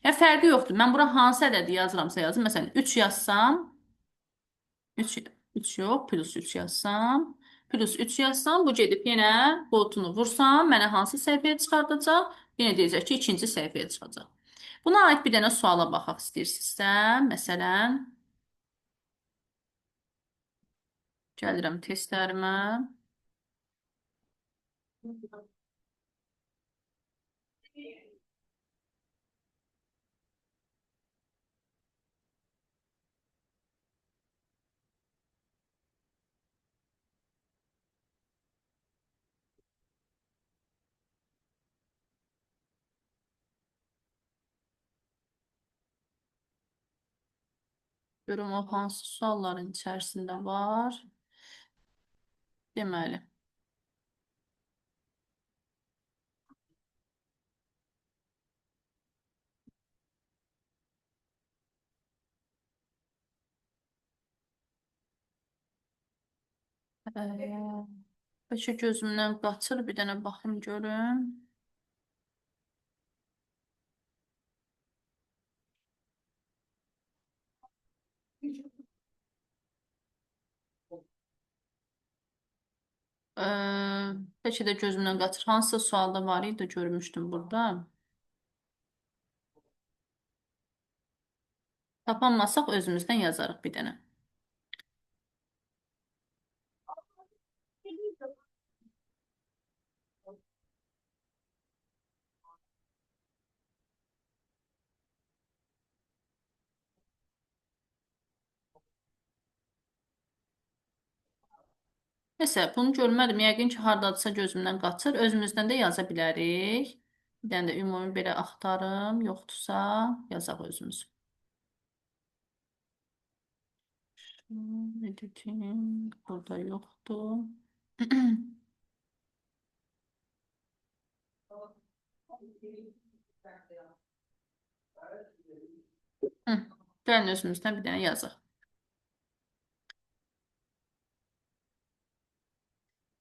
Yəni, fərqi yoxdur. Mən bura hansı ədədi yazıramsa yazım. Məsələn, 3 yazsam, 3 yox, plus 3 yazsam, plus 3 yazsam, bu gedib yenə go-to-nu vursam, mənə hansı səhifəyə çıxardacaq? Yenə deyəcək ki, ikinci səhifəyə çıxacaq. Buna aid bir dənə suala baxaq istəyirsinizsə, məsələn, gəlirəm testlərimə. Görüm o hansı sualların içərisində var. Deməli. Bəlkə gözümdən qaçır, bir dənə baxım görüm. Bəlkə də gözümdən qaçır. Hansısa sualda var idi, görmüşdüm burada. Tapanmasaq özümüzdən yazarıq bir dənə. Nəsə, bunu görmədim. Yəqin ki, hardadısa gözümdən qaçır. Özümüzdən də yaza bilərik. Bir dənə də ümumi belə axtarım. Yoxdursa, yazaq özümüz. Editing burada yoxdur. Gəlin özümüzdən bir dənə yazaq.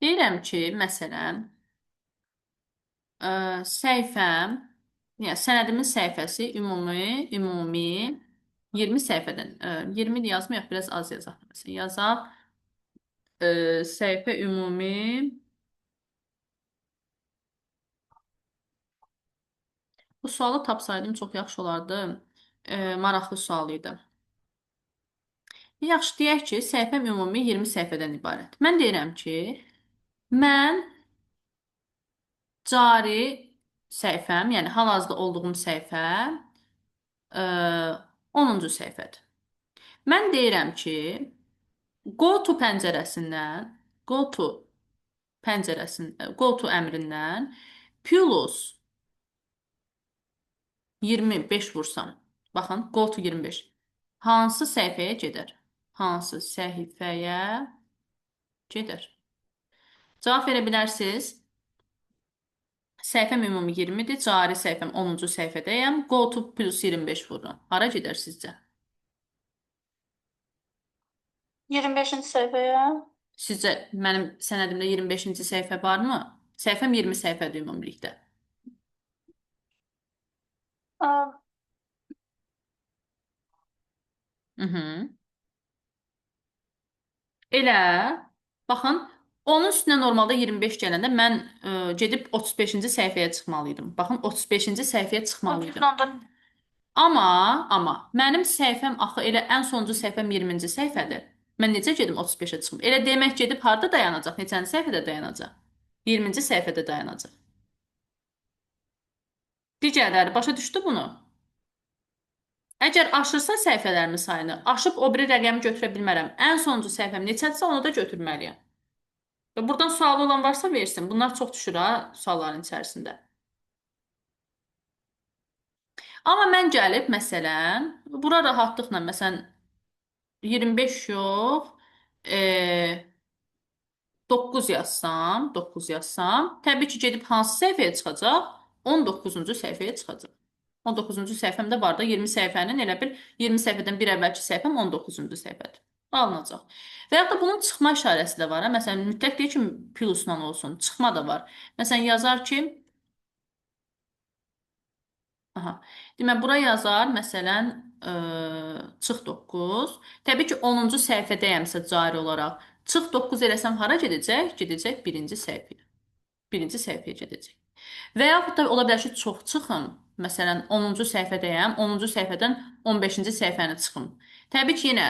Deyirəm ki, məsələn, səhifəm, yəni sənədimin səhifəsi ümumi 20 səhifədən, 20 yazmayaq, biraz az yazaq. Məsələn, yazaq Səhifə ümumi. Bu sualı tapsaydım çox yaxşı olardı. Maraqlı sual idi. Yaxşı, deyək ki, səhifəm ümumi 20 səhifədən ibarət. Mən deyirəm ki, mən cari səhifəm, yəni hal-hazırda olduğum səhifə e, 10-cu səhifədir. Mən deyirəm ki, go to pəncərəsindən, go to pəncərəsindən, go to əmrindən plus 25 vursam, baxın, go to 25. Hansı səhifəyə gedər? Hansı səhifəyə gedər? Cavab verə bilərsiniz. Səhifəm ümumi 20-dir. Cari səhifəm 10-cu səhifədəyəm. Go to plus 25 vururam. Hara gedər sizcə? 25-ci səhifəyə. Sizcə mənim sənədimdə 25-ci səhifə varmı? Səhifəm 20 səhifədir ümumilikdə. Ə, Mhm. Elə, baxın, onun üstünə normalda 25 gələndə mən gedib 35-ci səhifəyə çıxmalıydım. Baxın, 35-ci səhifəyə çıxmalıydım. 30.4. Amma mənim səhifəm axı elə ən sonuncu səhifəm 20-ci səhifədir. Mən necə gedim 35-ə çıxım? Elə demək gedib harda dayanacaq? Neçənci səhifədə dayanacaq? 20-ci səhifədə dayanacaq. Digərləri başa düşdü bunu? Əgər aşırsa səhifələrimin sayını, aşıb o biri rəqəmi götürə bilmərəm. Ən sonuncu səhifəm neçədirsə onu da götürməliyəm. Və buradan sualı olan varsa versin. Bunlar çox düşür ha sualların içərisində. Amma mən gəlib məsələn, bura rahatlıqla məsələn 25 yox, 9 yazsam, 9 yazsam, təbii ki, gedib hansı səhifəyə çıxacaq? 19-cu səhifəyə çıxacaq. 19-cu səhifəm də var da 20 səhifənin elə bil 20 səhifədən bir əvvəlki səhifəm 19-cu səhifədir. Alınacaq. Və yaxud da bunun çıxma işarəsi də var. Hə? Məsələn, mütləq deyil ki, plusla olsun. Çıxma da var. Məsələn, yazar ki, aha, demək, bura yazar, məsələn, çıx 9. Təbii ki, 10-cu səhifədəyəmsə cari olaraq. Çıx 9 eləsəm hara gedəcək? Gedəcək birinci səhifəyə. Birinci səhifəyə gedəcək. Və yaxud da ola bilər ki, çox çıxım. Məsələn, 10-cu səhifədəyəm, 10-cu səhifədən 15-ci səhifəni çıxım. Təbii ki, yenə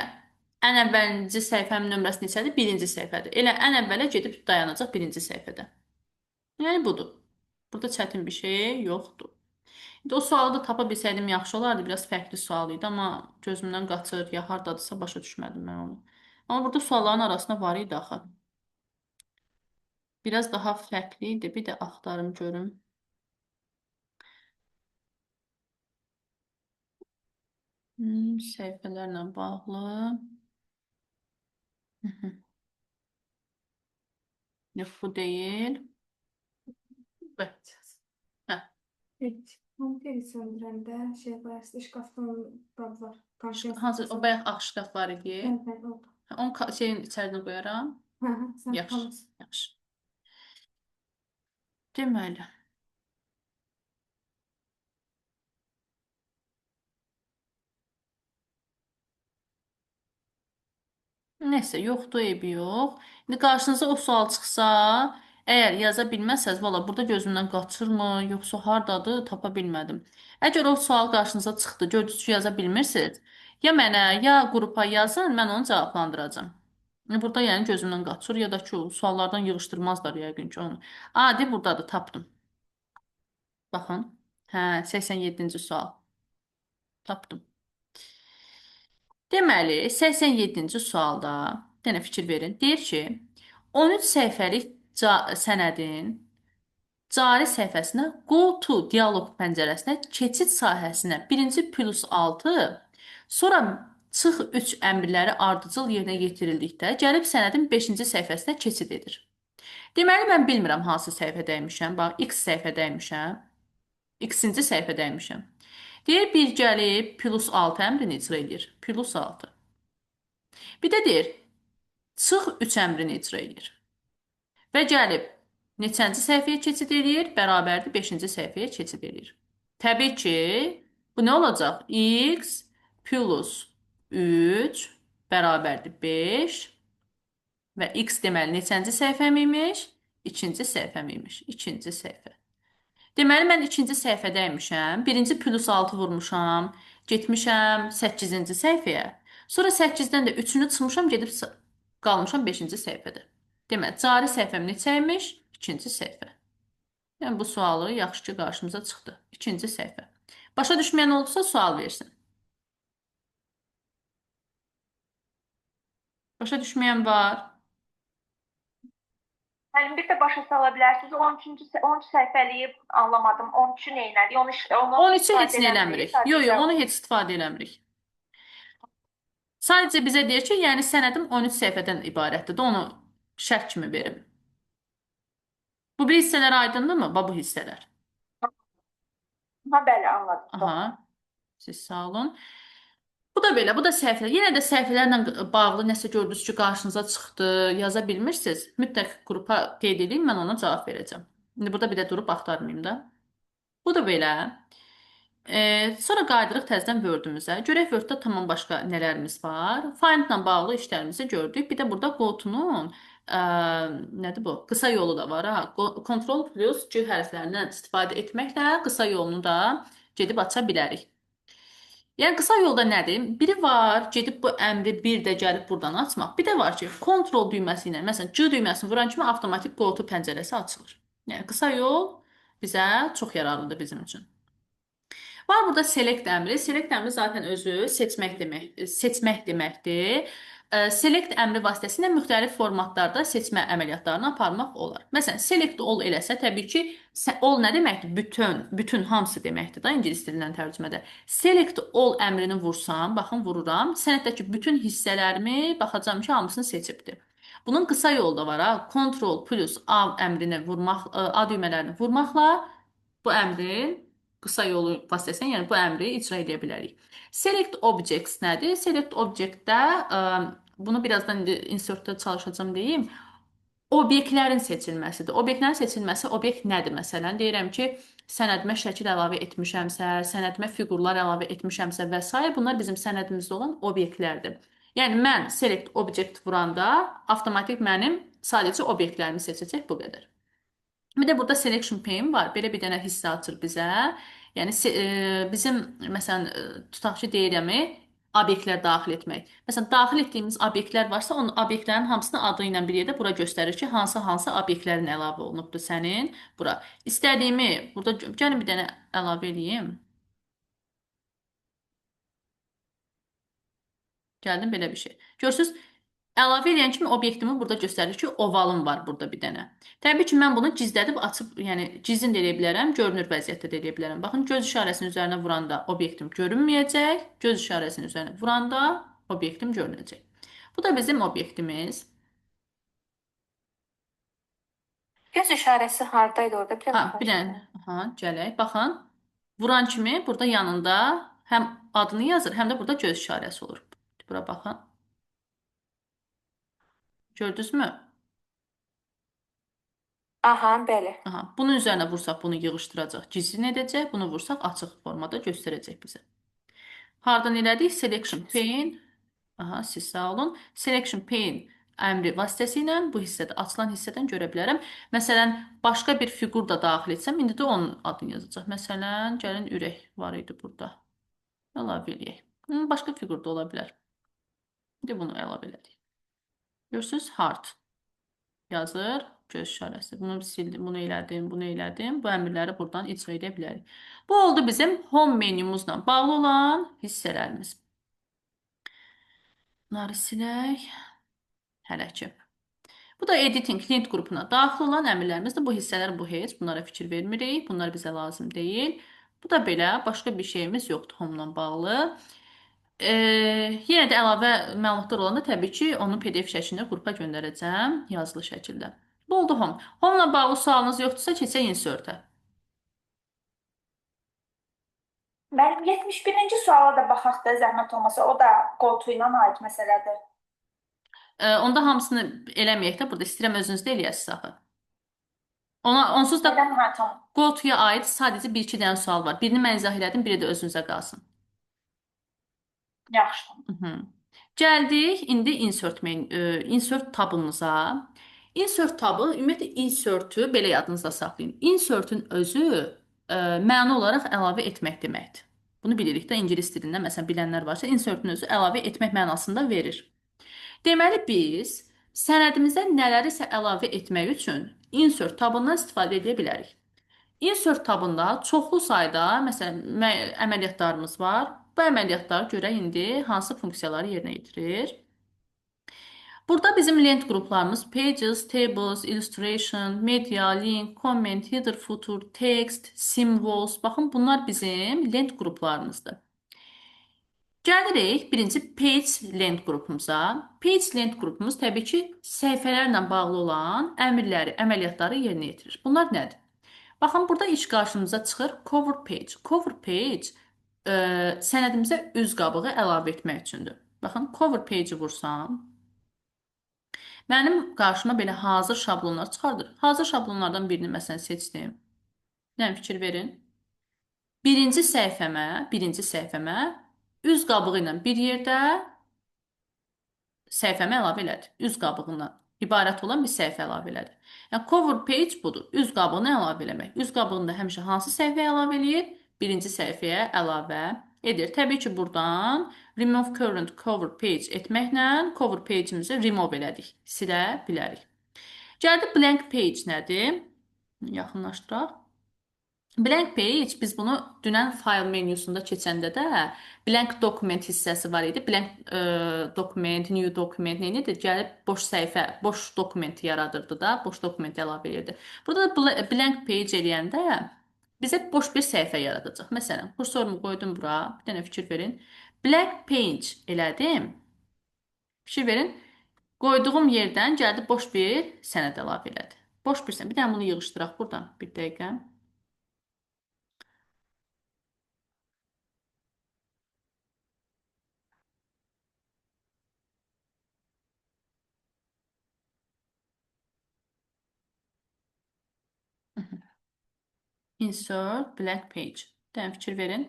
ən əvvəlinci səhifəmin nömrəsi neçədir? Birinci səhifədir. Elə ən əvvələ gedib dayanacaq birinci səhifədə. Yəni, budur. Burada çətin bir şey yoxdur. İndi o sualı da tapa bilsəydim yaxşı olardı. Biraz fərqli sual idi, amma gözümdən qaçır, ya hardadırsa başa düşmədim mən onu. Amma burada sualların arasında var idi axı. Biraz daha fərqli idi. Bir də axtarım görüm. Səhifələrlə bağlı. Yox, bu deyil. Evet. Hə. Evet. Kompüteri söndürəndə şey yaparsın, şkafdan qab var. Karşıya Hansı, o bayaq ağ şkaf var idi. Evet, evet, oldu. Hə, onu şeyin içərisinə qoyaram. Hı hı, sən Yaxşı, tamam. yaxşı. Deməli. Nəsə, yoxdur, eybi yox. İndi qarşınıza o sual çıxsa, əgər yaza bilməzsəz, valla burada gözümdən qaçırmı, yoxsa hardadır, tapa bilmədim. Əgər o sual qarşınıza çıxdı, gördünüz ki, yaza bilmirsiniz, ya mənə, ya qrupa yazın, mən onu cavablandıracağam. Burada yəni gözümdən qaçır, ya da ki, o suallardan yığışdırmazlar yəqin ki onu. Adi buradadır, tapdım. Baxın, hə, 87-ci sual. Tapdım. Deməli, 87-ci sualda, dənə fikir verin, deyir ki, 13 səhifəlik sənədin cari səhifəsinə Go to dialoq pəncərəsinə keçid sahəsinə birinci plus 6, sonra çıx 3 əmrləri ardıcıl yerinə yetirildikdə gəlib sənədin 5-ci səhifəsinə keçid edir. Deməli, mən bilmirəm hansı səhifədəymişəm. Bax, X səhifədəymişəm. X-inci səhifədəymişəm. Deyir, bir gəlib plus 6 əmrini icra edir. Plus 6. Bir də deyir, çıx 3 əmrini icra edir. Və gəlib neçənci səhifəyə keçid edir? Bərabərdir 5-ci səhifəyə keçid edir. Təbii ki, bu nə olacaq? X plus 3 bərabərdir 5. Və x deməli neçənci səhifəm imiş? İkinci səhifəm imiş. İkinci səhifə. Deməli, mən ikinci səhifədəymişəm. Birinci plus 6 vurmuşam. Getmişəm 8-ci səhifəyə. Sonra 8-dən də 3-ünü çıxmışam, gedib qalmışam 5-ci səhifədə. Deməli, cari səhifəm neçə imiş? İkinci səhifə. Yəni, bu sualı yaxşı ki, qarşımıza çıxdı. İkinci səhifə. Başa düşməyən oldusa sual versin. Başa düşməyən var? Müəllim, bir də başa sala bilərsiniz. 13-cü 13 səhifəliyi anlamadım. 13-ü nə elədik? Onu 13-ü istifadə heç nə eləmirik. eləmirik. Yox, yox, Sadəcə onu heç istifadə eləmirik. Sadəcə bizə deyir ki, yəni sənədim 13 səhifədən ibarətdir də, onu şərt kimi verim. Bu bir hissələr aydındırmı? Bax, bu hissələr. Ha, bəli, anladım. Aha, siz sağ olun. Bu da belə, bu da səhifələr. Yenə də səhifələrlə bağlı nəsə gördünüz ki, qarşınıza çıxdı, yaza bilmirsiniz. Mütləq qrupa qeyd edin, mən ona cavab verəcəm. İndi burada bir də durub axtarmayayım da. Bu da belə. Sonra qayıdırıq təzədən Word-ümüzə. Görək Word-də tamam başqa nələrimiz var. Find-la bağlı işlərimizi gördük. Bir də burada go-to-nun nədir bu? Qısa yolu da var. Ha. Ctrl plus C hərflərindən istifadə etməklə qısa yolunu da gedib aça bilərik. Yəni qısa yolda nədir? Biri var, gedib bu əmri bir də gəlib buradan açmaq. Bir də var ki, Ctrl düyməsi ilə, məsələn, C düyməsini vuran kimi avtomatik go to pəncərəsi açılır. Yəni qısa yol bizə çox yararlıdır bizim üçün. Var burada select əmri. Select əmri zaten özü seçmək demək, seçmək deməkdir. Select əmri vasitəsilə müxtəlif formatlarda seçmə əməliyyatlarını aparmaq olar. Məsələn, select all eləsə, təbii ki, all nə deməkdir? Bütün, bütün hamısı deməkdir da ingilis dilindən tərcümədə. Select all əmrini vursam, baxın vururam, sənəddəki bütün hissələrimi baxacağam ki, hamısını seçibdir. Bunun qısa yolu da var ha. Ctrl plus A əmrini vurmaq, A düymələrini vurmaqla bu əmrin qısa yolu vasitəsilə, yəni bu əmri icra edə bilərik. Select Objects nədir? Select Object-də bunu birazdan indi insert-də çalışacağam deyim. Obyektlərin seçilməsidir. Obyektlərin seçilməsi, obyekt nədir məsələn? Deyirəm ki, sənədimə şəkil əlavə etmişəmsə, sənədimə fiqurlar əlavə etmişəmsə və s. Bunlar bizim sənədimizdə olan obyektlərdir. Yəni mən Select Object vuranda avtomatik mənim sadəcə obyektlərimi seçəcək bu qədər. Bir də burada Selection Pane var. Belə bir dənə hissə açır bizə. Yəni bizim məsələn tutaq ki, deyirəm obyektlər daxil etmək. Məsələn, daxil etdiyimiz obyektlər varsa, onun obyektlərin hamısını adı ilə bir yerdə bura göstərir ki, hansı-hansı obyektlərin əlavə olunubdur sənin bura. İstədiyimi burada gəlin bir dənə əlavə eləyim. Gəldim belə bir şey. Görürsüz, əlavə eləyən kimi obyektimi burada göstərir ki, ovalım var burada bir dənə. Təbii ki, mən bunu gizlədib açıb, yəni gizlin də eləyə bilərəm, görünür vəziyyətdə də eləyə bilərəm. Baxın, göz işarəsinin üzərinə vuranda obyektim görünməyəcək, göz işarəsinin üzərinə vuranda obyektim görünəcək. Bu da bizim obyektimiz. Göz işarəsi hardaydı orada? Bir Ha, dənə bir dənə, aha, gələk. Baxın, vuran kimi burada yanında həm adını yazır, həm də burada göz işarəsi olur. Bura baxın. Gördünüzmü? Aha, bəli. Aha, bunun üzərinə vursaq bunu yığışdıracaq, gizlin edəcək. Bunu vursaq açıq formada göstərəcək bizə. Hardan elədik? Selection Pane. Aha, siz sağ olun. Selection Pane əmri vasitəsilə bu hissədə, açılan hissədən görə bilərəm. Məsələn, başqa bir fiqur da daxil etsəm, indi də onun adını yazacaq. Məsələn, gəlin ürək var idi burada. Əlavə eləyək. Başqa fiqur da ola bilər. İndi bunu əlavə elədik. Görürsünüz, heart yazır, göz işarəsi. Bunu sildim, bunu elədim, bunu elədim. Bu əmrləri buradan icra edə bilərik. Bu oldu bizim home menümüzlə bağlı olan hissələrimiz. Bunları silək. Hələ ki. Bu da editing link qrupuna daxil olan əmrlərimizdir. Bu hissələr bu heç. Bunlara fikir vermirik. Bunlar bizə lazım deyil. Bu da belə. Başqa bir şeyimiz yoxdur home-la bağlı. Yenə də əlavə məlumatlar olanda təbii ki, onu PDF şəklində qrupa göndərəcəm, yazılı şəkildə. Bu oldu home. Home-la bağlı sualınız yoxdursa, keçək insert-ə. Mənim 71-ci suala da baxaq da zəhmət olmasa, o da go-to ilə aid məsələdir. Onda hamısını eləməyək də, burada istəyirəm özünüz də eləyəsiniz axı. Ona, onsuz da Nədən? Hə, tamam. go-to-ya aid sadəcə bir-iki dənə sual var. Birini mən izah elədim, biri də özünüzə qalsın. Yaxşı. Hı -hı. Gəldik indi insert tabımıza. Insert tabı, ümumiyyətlə insertü belə yadınızda saxlayın. Insertün özü məna olaraq əlavə etmək deməkdir. Bunu bilirik də ingilis dilindən, məsələn bilənlər varsa, insertün özü əlavə etmək mənasında verir. Deməli biz sənədimizə nələrisə əlavə etmək üçün insert tabından istifadə edə bilərik. Insert tabında çoxlu sayda məsələn əməliyyatlarımız var. Bu əməliyyatlar görək indi hansı funksiyaları yerinə yetirir. Burada bizim lent qruplarımız Pages, Tables, Illustration, Media, Link, Comment, Header, Footer, Text, Symbols. Baxın, bunlar bizim lent qruplarımızdır. Gəlirik birinci Page lent qrupumuza. Page lent qrupumuz təbii ki, səhifələrlə bağlı olan əmrləri, əməliyyatları yerinə yetirir. Bunlar nədir? Baxın, burada ilk qarşımıza çıxır Cover Page. Cover Page sənədimizə üz qabığı əlavə etmək üçündür. Baxın, Cover Page-i vursam, mənim qarşıma belə hazır şablonlar çıxardır. Hazır şablonlardan birini məsələn seçdim. Nə fikir verin? Birinci səhifəmə üz qabığı ilə bir yerdə səhifəmə əlavə elədi. Üz qabığından ibarət olan bir səhifə əlavə elədi. Yəni cover page budur. Üz qabığını əlavə eləmək. Üz qabığında həmişə hansı səhifəyə əlavə eləyir? Birinci səhifəyə əlavə edir. Təbii ki, buradan remove current cover page etməklə cover page-imizi remove elədik. Silə bilərik. Gəldi blank page nədir? Yaxınlaşdıraq. Blank page, biz bunu dünən file menüsunda keçəndə də blank document hissəsi var idi. Blank document, new document nə idi? Gəlib boş səhifə, boş dokument yaradırdı da, boş dokument əlavə edirdi. Burada da blank page eləyəndə bizə boş bir səhifə yaradacaq. Məsələn, kursorumu qoydum bura, bir dənə fikir verin. Blank page elədim. Fikir verin. Qoyduğum yerdən gəldi boş bir sənəd əlavə elədi. Boş bir sənəd. Bir dənə bunu yığışdıraq buradan. Bir dəqiqə. Insert blank page. Bir dənə fikir verin.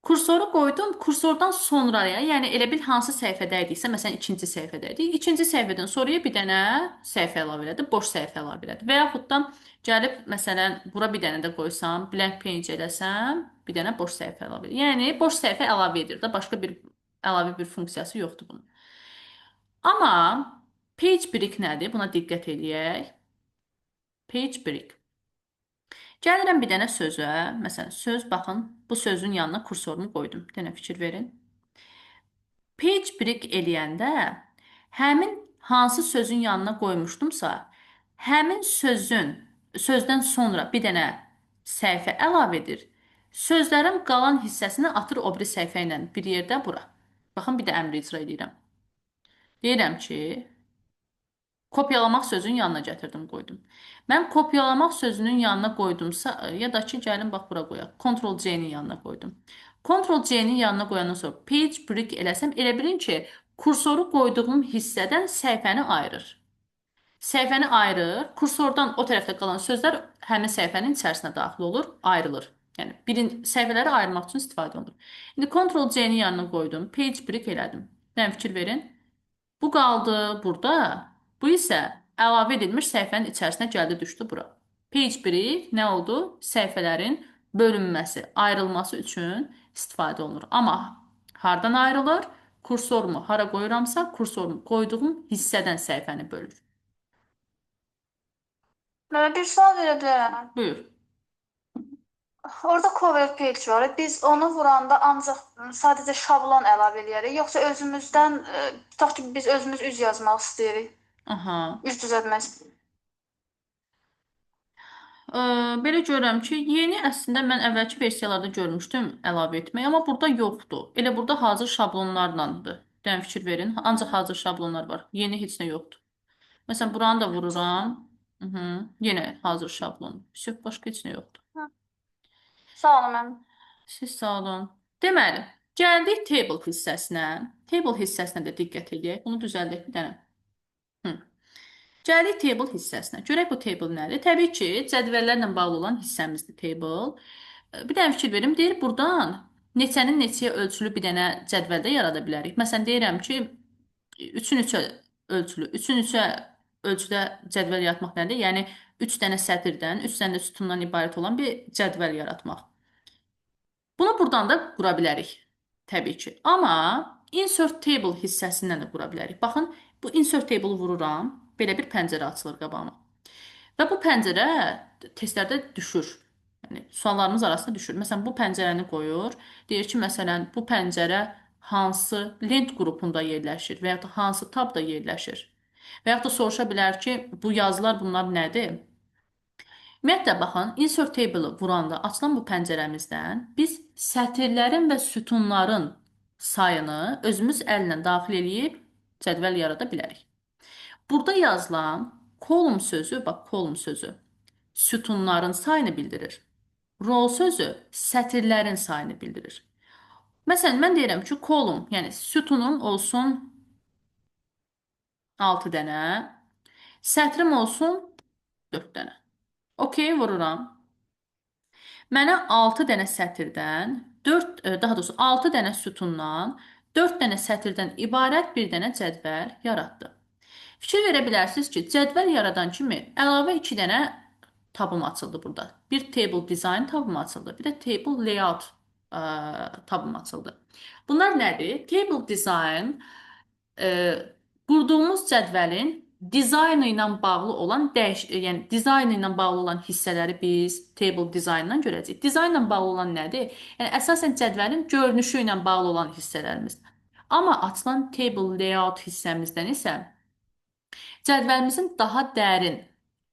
Kursoru qoydum. Kursordan sonraya, yəni elə bil hansı səhifədə idiksə, məsələn ikinci səhifədə idik. İkinci səhifədən sonraya bir dənə səhifə əlavə elədi, boş səhifə əlavə elədi. Və yaxud da gəlib məsələn bura bir dənə də qoysam, blank page eləsəm, bir dənə boş səhifə əlavə edir. Yəni boş səhifə əlavə edir də, başqa bir əlavə bir funksiyası yoxdur bunun. Amma page break nədir? Buna diqqət eləyək. Page break. Gəlirəm bir dənə sözə. Məsələn, söz, baxın, bu sözün yanına kursorumu qoydum. Bir dənə fikir verin. Page break eləyəndə həmin hansı sözün yanına qoymuşdumsa, həmin sözdən sonra bir dənə səhifə əlavə edir. Sözlərin qalan hissəsini atır o biri səhifə ilə bir yerdə bura. Baxın, bir də əmri icra edirəm. Deyirəm ki, kopyalamaq sözünün yanına gətirdim, qoydum. Mən kopyalamaq sözünün yanına qoydumsa, ya da ki, gəlin bax bura qoyaq. Ctrl C-nin yanına qoydum. Ctrl C-nin yanına qoyandan sonra page break eləsəm, elə bilin ki, kursoru qoyduğum hissədən səhifəni ayırır. Səhifəni ayırır, kursordan o tərəfdə qalan sözlər həmin səhifənin içərisinə daxil olur, ayrılır. Yəni, səhifələri ayırmaq üçün istifadə olunur. İndi Ctrl C-nin yanına qoydum, page break elədim. Nə fikir verin? Bu qaldı burada. Bu isə əlavə edilmiş səhifənin içərisinə gəldi, düşdü bura. Page break nə oldu? Səhifələrin bölünməsi, ayrılması üçün istifadə olunur. Amma hardan ayrılır? Kursorumu hara qoyuramsa, kursorumu qoyduğum hissədən səhifəni bölür. Mənə bir sual verə bilərəm. Buyur. Orada cover page var. Biz onu vuranda ancaq sadəcə şablon əlavə eləyərik, yoxsa özümüzdən, tutaq ki, biz özümüz üz yazmaq istəyirik. Aha. Üz düzəltmək istəyirik. Belə görürəm ki, yeni əslində mən əvvəlki versiyalarda görmüşdüm əlavə etmək, amma burada yoxdur. Elə burada hazır şablonlarlandır. Dənə fikir verin. Ancaq hazır şablonlar var. Yeni heç nə yoxdur. Məsələn, buranı da vururam. Yenə hazır şablon. Yox, başqa heç nə yoxdur. Sağ olun mənim. Siz sağ olun. Deməli, gəldik table hissəsinə. Table hissəsinə də diqqət edək. Bunu düzəldək bir dənə. Gəldik table hissəsinə. Görək bu table nədir? Təbii ki, cədvəllərlə bağlı olan hissəmizdir table. Bir dənə fikir verim. Deyir, buradan Neçənin neçəyə ölçülü bir dənə cədvəldə yarada bilərik. Məsələn, deyirəm ki, 3-ün 3-ə ölçülü, 3-ün 3-ə ölçüdə cədvəl yaratmaq nədir? Yəni 3 dənə sətirdən, 3 dənə də sütundan ibarət olan bir cədvəl yaratmaq. Bunu buradan da qura bilərik, təbii ki. Amma insert table hissəsindən də qura bilərik. Baxın, bu insert table vururam, belə bir pəncərə açılır qabağıma. Və bu pəncərə testlərdə düşür. Yəni, suallarımız arasında düşür. Məsələn, bu pəncərəni qoyur. Deyir ki, məsələn, bu pəncərə hansı lent qrupunda yerləşir və yaxud da hansı tabda yerləşir. Və yaxud da soruşa bilər ki, bu yazılar bunlar nədir? Ümumiyyətlə, baxın, insert table-ı vuranda açılan bu pəncərəmizdən biz sətirlərin və sütunların sayını özümüz əllə daxil eləyib cədvəl yarada bilərik. Burada yazılan column sözü, bax, column sözü sütunların sayını bildirir. Row sözü sətirlərin sayını bildirir. Məsələn, mən deyirəm ki, column, yəni sütunum olsun 6 dənə, sətrim olsun 4 dənə. Okey, vururam. Mənə 6 dənə sətirdən, 4, daha doğrusu 6 dənə sütundan, 4 dənə sətirdən ibarət bir dənə cədvəl yaratdı. Fikir verə bilərsiniz ki, cədvəl yaradan kimi əlavə 2 dənə tabım açıldı burada. Bir table design tabım açıldı, bir də table layout tabım açıldı. Bunlar nədir? Table design qurduğumuz cədvəlin dizaynı ilə bağlı olan yəni dizaynı ilə bağlı olan hissələri biz table designdan görəcəyik. Dizaynla bağlı olan nədir? Yəni əsasən cədvəlin görünüşü ilə bağlı olan hissələrimiz. Amma açılan table layout hissəmizdən isə cədvəlimizin daha dərin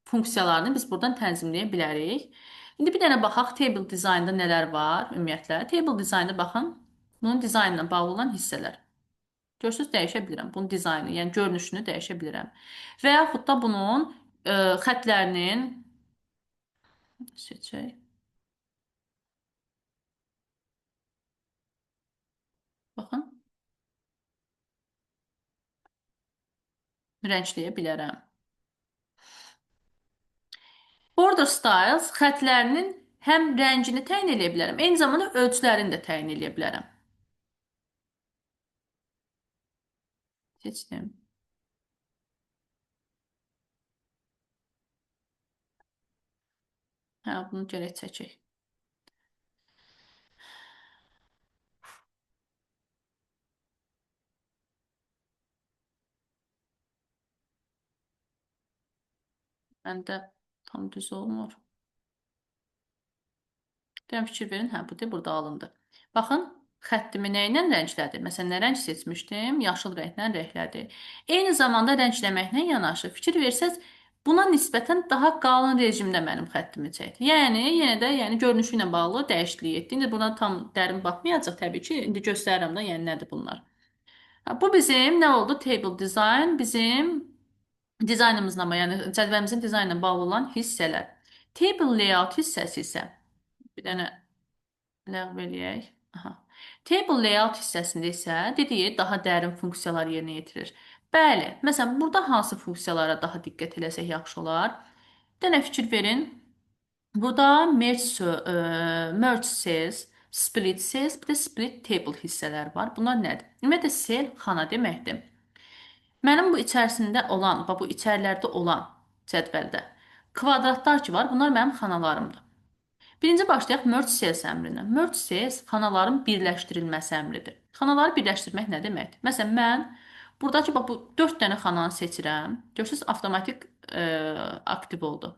funksiyalarını biz buradan tənzimləyə bilərik. İndi bir dənə baxaq table designda nələr var ümumiyyətlə. Table designda baxın, bunun dizaynla bağlı olan hissələr. Görürsünüz, dəyişə bilirəm. Bunun dizaynı, yəni görünüşünü dəyişə bilirəm. Və yaxud da bunun xətlərinin seçək. Baxın. Rəngləyə bilərəm. Border styles xətlərinin həm rəngini təyin eləyə bilərəm, eyni zamanda ölçülərini də təyin eləyə bilərəm. Seçtim. Hə, bunu gərək çəkək. Məndə tam düz olmur. Deyəm, fikir verin. Hə, bu burada alındı. Baxın, xəttimi nə ilə rənglədi? Məsələn, nə rəng seçmişdim? Yaşıl rənglə rənglədi. Eyni zamanda rəngləməklə yanaşı fikir versəz, buna nisbətən daha qalın rejimdə mənim xəttimi çəkdi. Yəni, yenə də yəni, görünüşü ilə bağlı dəyişiklik etdi. İndi buna tam dərin baxmayacaq təbii ki. İndi göstərirəm də, yəni nədir bunlar. Bu bizim nə oldu? Table design bizim dizaynımızla, yəni cədvəlimizin dizaynına bağlı olan hissələr. Table layout hissəsi isə bir dənə ləğv eləyək. Aha. Table layout hissəsində isə dediyi daha dərin funksiyalar yerinə yetirir. Bəli, məsələn, burada hansı funksiyalara daha diqqət eləsək yaxşı olar? Bir dənə fikir verin. Burada merge cells, split cells, bir də split table hissələr var. Bunlar nədir? Ümumiyyətlə, cell xana deməkdir. Mənim bu içərisində olan, bax bu içərilərdə olan cədvəldə kvadratlar ki var, bunlar mənim xanalarımdır. Birinci başlayaq merge cells əmrinə. Merge cells xanaların birləşdirilməsi əmridir. Xanaları birləşdirmək nə deməkdir? Məsələn, mən buradakı bax bu 4 dənə xananı seçirəm. Görürsünüz, avtomatik aktiv oldu.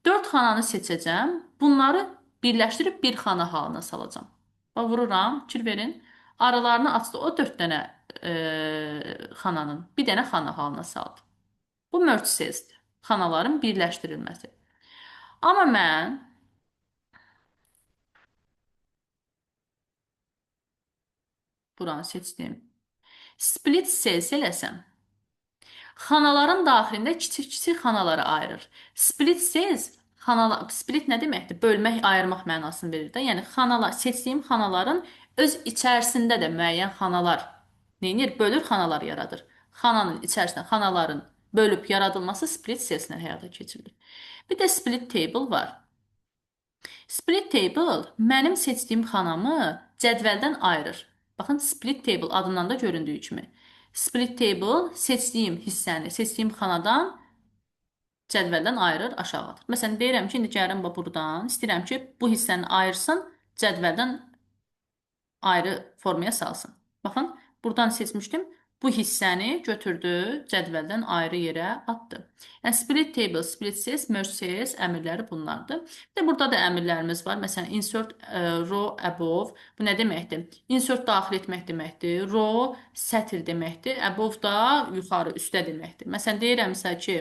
4 xananı seçəcəm. Bunları birləşdirib bir xana halına salacağam. Bax, vururam, fikir verin. Aralarını açdı o 4 dənə xananın bir dənə xana halına saldı. Bu merge cellsdir. Xanaların birləşdirilməsi. Amma mən buranı seçdim. Split cells eləsəm, xanaların daxilində kiçik-kiçik xanaları ayırır. Split cells, split nə deməkdir? Bölmək, ayırmaq mənasını verir də. Yəni, seçdiyim xanaların öz içərisində də müəyyən xanalar neynir? Bölür, xanalar yaradır. Xananın içərisində xanaların bölüb yaradılması split cellslə həyata keçirilir. Bir də split table var. Split table mənim seçdiyim xanamı Cədvəldən ayırır. Baxın, split table adından da göründüyü kimi. Split table seçdiyim hissəni, seçdiyim xanadan cədvəldən ayırır, aşağı atır. Məsələn, deyirəm ki, indi gəlirəm buradan, istəyirəm ki, bu hissəni ayırsın, cədvəldən ayrı formaya salsın. Baxın, buradan seçmişdim. Bu hissəni götürdü, cədvəldən ayrı yerə atdı. Yəni, split table, split cells, merge cells əmrləri bunlardır. Bir də burada da əmrlərimiz var. Məsələn, insert row above. Bu nə deməkdir? Insert daxil etmək deməkdir. Row sətir deməkdir. Above da yuxarı, üstə deməkdir. Məsələn, deyirəmsə ki,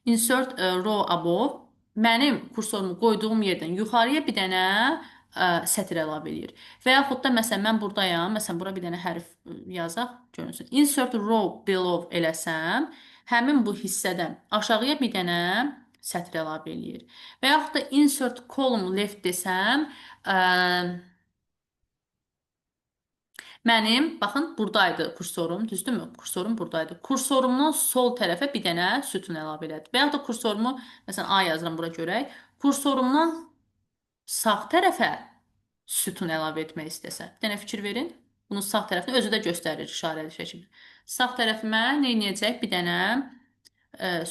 insert row above mənim kursorumu qoyduğum yerdən yuxarıya bir dənə sətir əlavə eləyir. Və yaxud da məsələn mən buradayam, məsələn bura bir dənə hərf yazaq, görünsün. Insert row below eləsəm, həmin bu hissədən aşağıya bir dənə sətir əlavə eləyir. Və yaxud da insert column left desəm, mənim, baxın, buradaydı kursorum, düzdürmü? Kursorum buradaydı. Kursorumdan sol tərəfə bir dənə sütun əlavə elədi. Və yaxud da kursorumu, məsələn, A yazıram bura görək. Kursorumdan sağ tərəfə sütun əlavə etmək istəsə. Bir dənə fikir verin. Bunun sağ tərəfini özü də göstərir işarəli şəkildə. Sağ tərəfimə nə edəcək? Bir dənə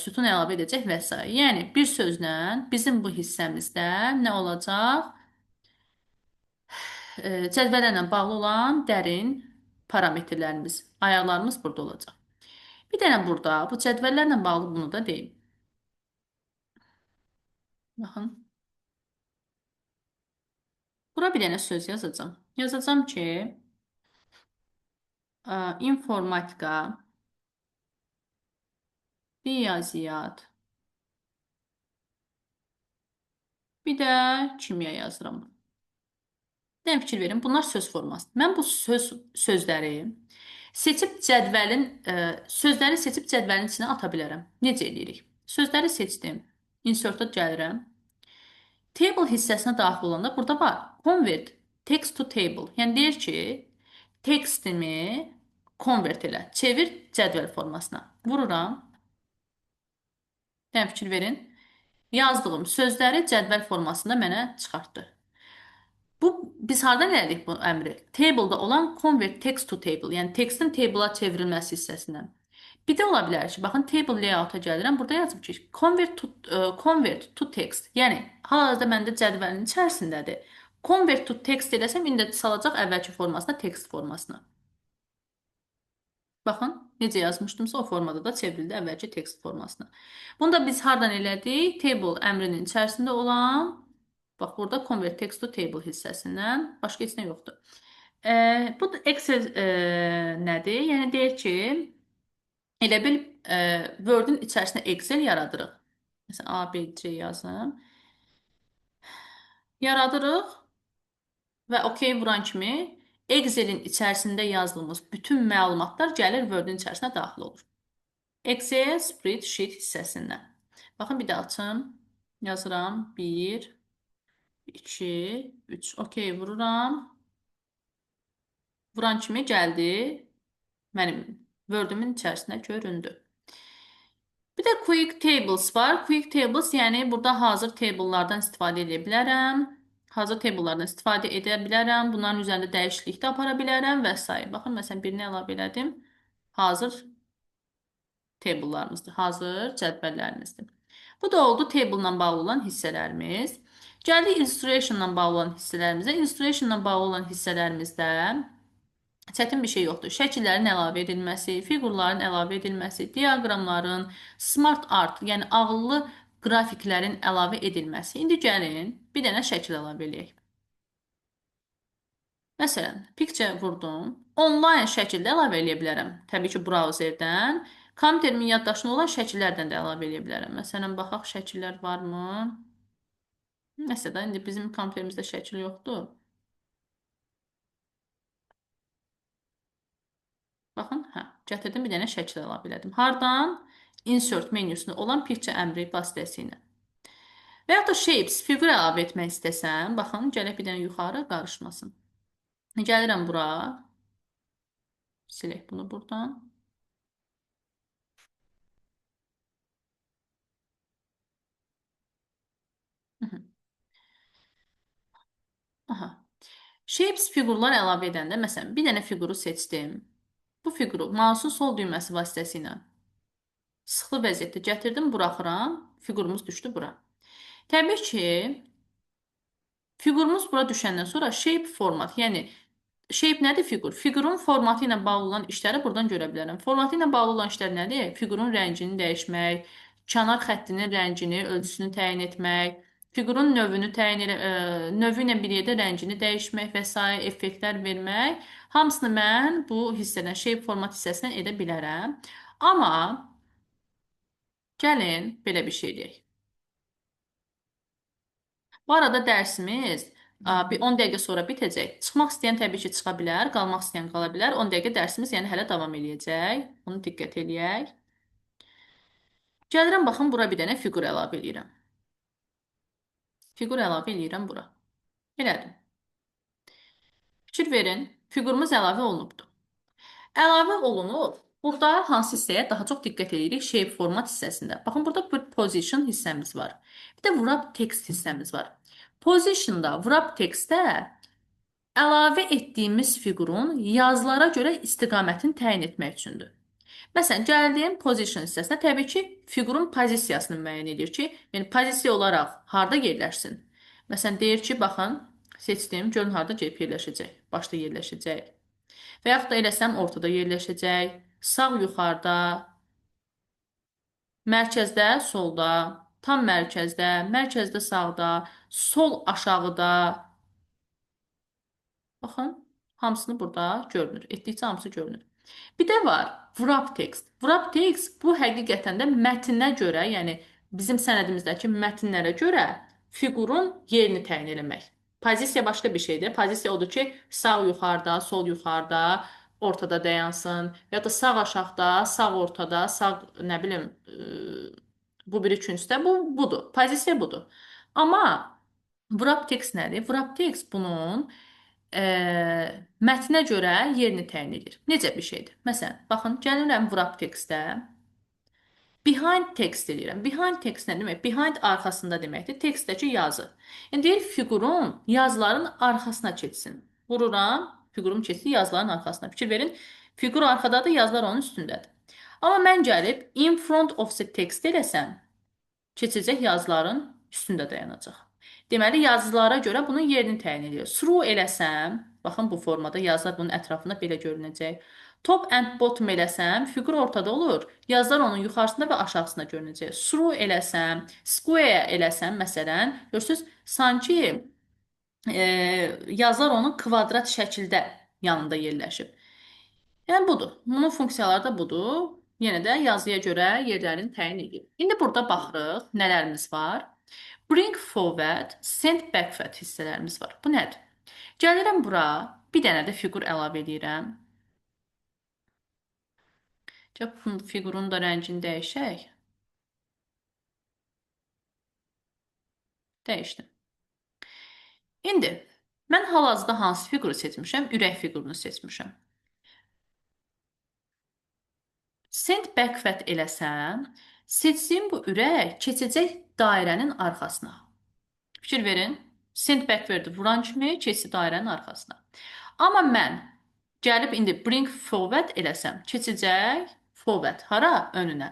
sütun əlavə edəcək və s. Yəni, bir sözlə bizim bu hissəmizdə nə olacaq? Cədvəllərlə bağlı olan dərin parametrlərimiz, ayarlarımız burada olacaq. Bir dənə burada bu cədvəllərlə bağlı bunu da deyim. Baxın. Bura bir dənə söz yazacağam. Yazacağam ki, informatika, riyaziyyat, bir də kimya yazıram. Bir dənə fikir verin, bunlar söz formasıdır. Mən bu sözləri seçib cədvəlin, sözləri seçib cədvəlin içinə ata bilərəm. Necə eləyirik? Sözləri seçdim. Insert'a gəlirəm. Table hissəsinə daxil olanda burada var. Convert text to table. Yəni deyir ki, tekstimi convert elə. Çevir cədvəl formasına. Vururam. Bir dənə fikir verin. Yazdığım sözləri cədvəl formasında mənə çıxartdı. Bu, biz hardan elədik bu əmri? Table'da olan convert text to table, yəni tekstin table'a çevrilməsi hissəsindən. Bir də ola bilər ki, baxın table layout'a gəlirəm. Burada yazıb ki, convert to text. Yəni hal-hazırda məndə cədvəlin içərisindədir. Convert to text eləsəm indi salacaq əvvəlki formasına, text formasına. Baxın, necə yazmışdımsa o formada da çevrildi əvvəlki text formasına. Bunu da biz hardan elədik? Table əmrinin içərisində olan, bax burada convert text to table hissəsindən, başqa heç nə yoxdur. Bu da Excel nədir? Yəni deyir ki, elə bil Word-ün içərisində Excel yaradırıq. Məsələn, A, B, C yazım. Yaradırıq və OK vuran kimi Excel'in içərisində yazdığımız bütün məlumatlar gəlir Word-ün içərisinə daxil olur. Excel spreadsheet hissəsindən. Baxın, bir də açım. Yazıram. 1, 2, 3. OK vururam. Vuran kimi gəldi. Mənim Word-ümün içərisində göründü. Bir də Quick Tables var. Quick Tables, yəni burada hazır table'lardan istifadə edə bilərəm. Hazır table'lardan istifadə edə bilərəm. Bunların üzərində dəyişiklik də apara bilərəm və s. Baxın, məsələn, birini əlavə elədim. Hazır table'larımızdır. Hazır cədvəllərimizdir. Bu da oldu table-la bağlı olan hissələrimiz. Gəldik Illustration-la bağlı olan hissələrimizə. Illustration-la bağlı olan hissələrimizdə çətin bir şey yoxdur. Şəkillərin əlavə edilməsi, fiqurların əlavə edilməsi, diaqramların, smart art, yəni ağıllı qrafiklərin əlavə edilməsi. İndi gəlin, bir dənə şəkil əlavə eləyək. Məsələn, picture vurdum. Online şəkildə əlavə eləyə bilərəm. Təbii ki, brauzerdən. Kompüterimin yaddaşında olan şəkillərdən də əlavə eləyə bilərəm. Məsələn, baxaq, şəkillər varmı? Məsələn, indi bizim kompüterimizdə şəkil yoxdur. Baxın, hə, gətirdim, bir dənə şəkil əlavə elədim. Hardan? Insert menüsündə olan picture əmri vasitəsilə. Və yaxud da shapes, fiqur əlavə etmək istəsəm, baxın, gələk bir dənə yuxarı qarışmasın. Gəlirəm bura. Silək bunu buradan. Aha. Shapes fiqurlar əlavə edəndə, məsələn, bir dənə fiquru seçdim. Bu fiquru mouse'un sol düyməsi vasitəsilə sıxlı vəziyyətdə gətirdim, buraxıram. Fiqurumuz düşdü bura. Təbii ki, fiqurumuz bura düşəndən sonra shape format, yəni shape nədir fiqur? Fiqurun formatı ilə bağlı olan işləri buradan görə bilərəm. Formatı ilə bağlı olan işlər nədir? Fiqurun rəngini dəyişmək, kənar xəttinin rəngini, ölçüsünü təyin etmək, fiqurun növünü təyin elə, növü ilə bir yerdə rəngini dəyişmək və sair effektlər vermək. Hamısını mən bu hissədən, shape format hissəsindən edə bilərəm. Amma gəlin belə bir şey deyək. Bu arada dərsimiz bir 10 dəqiqə sonra bitəcək. Çıxmaq istəyən təbii ki, çıxa bilər, qalmaq istəyən qala bilər. 10 dəqiqə dərsimiz yəni hələ davam eləyəcək. Onu diqqət eləyək. Gəlirəm, baxın, bura bir dənə fiqur əlavə eləyirəm. Fiqur əlavə eləyirəm bura. Elədim. Fikir verin, fiqurumuz əlavə olunubdur. Əlavə olunub. Burada hansı hissəyə daha çox diqqət edirik? Shape format hissəsində. Baxın, burada bir position hissəmiz var. Bir də wrap text hissəmiz var. Positionda, wrap textdə əlavə etdiyimiz fiqurun yazılara görə istiqamətini təyin etmək üçündür. Məsələn, gəldim position hissəsinə, təbii ki, fiqurun pozisiyasını müəyyən edir ki, yəni pozisiya olaraq harda yerləşsin. Məsələn, deyir ki, baxın, seçdim, görün harda gəlib yerləşəcək, başda yerləşəcək. Və yaxud da eləsəm ortada yerləşəcək, sağ yuxarıda, mərkəzdə solda, tam mərkəzdə, mərkəzdə sağda, sol aşağıda. Baxın, hamısını burada görünür. Etdikcə hamısı görünür. Bir də var wrap text. Wrap text bu həqiqətən də mətnə görə, yəni bizim sənədimizdəki mətnlərə görə fiqurun yerini təyin eləmək. Pozisiya başqa bir şeydir. Pozisiya odur ki, sağ yuxarıda, sol yuxarıda, ortada dayansın ya da sağ aşağıda, sağ ortada, sağ nə bilim bu biri küncdə bu budur. Pozisiya budur. Amma wrap text nədir? Wrap text bunun mətnə görə yerini təyin edir. Necə bir şeydir? Məsələn, baxın, gəlirəm wrap textə. Behind text eləyirəm. Behind text nə demək? Behind arxasında deməkdir. Textdəki yazı. Yəni deyir fiqurun yazıların arxasına keçsin. Vururam, fiqurum keçdi yazıların arxasına. Fikir verin, fiqur arxadadır, yazılar onun üstündədir. Amma mən gəlib in front of the text eləsəm, keçəcək yazıların üstündə dayanacaq. Deməli, yazılara görə bunun yerini təyin edir. Through eləsəm, baxın bu formada yazılar bunun ətrafında belə görünəcək. Top and bottom eləsəm, fiqur ortada olur. Yazılar onun yuxarısında və aşağısında görünəcək. Through eləsəm, square eləsəm, məsələn, görürsünüz, sanki yazılar onun kvadrat şəkildə yanında yerləşib. Yəni budur. Bunun funksiyaları da budur. Yenə də yazıya görə yerlərini təyin edir. İndi burada baxırıq, nələrimiz var? Bring forward, send backward hissələrimiz var. Bu nədir? Gəlirəm bura, bir dənə də fiqur əlavə edirəm. Fiqurun da rəngini dəyişək. Dəyişdim. İndi mən hal-hazırda hansı fiquru seçmişəm? Ürək fiqurunu seçmişəm. Send backward eləsəm, seçdiyim bu ürək keçəcək dairənin arxasına. Fikir verin, send backward vuran kimi keçdi dairənin arxasına. Amma mən gəlib indi bring forward eləsəm, keçəcək forward. Hara? Önünə.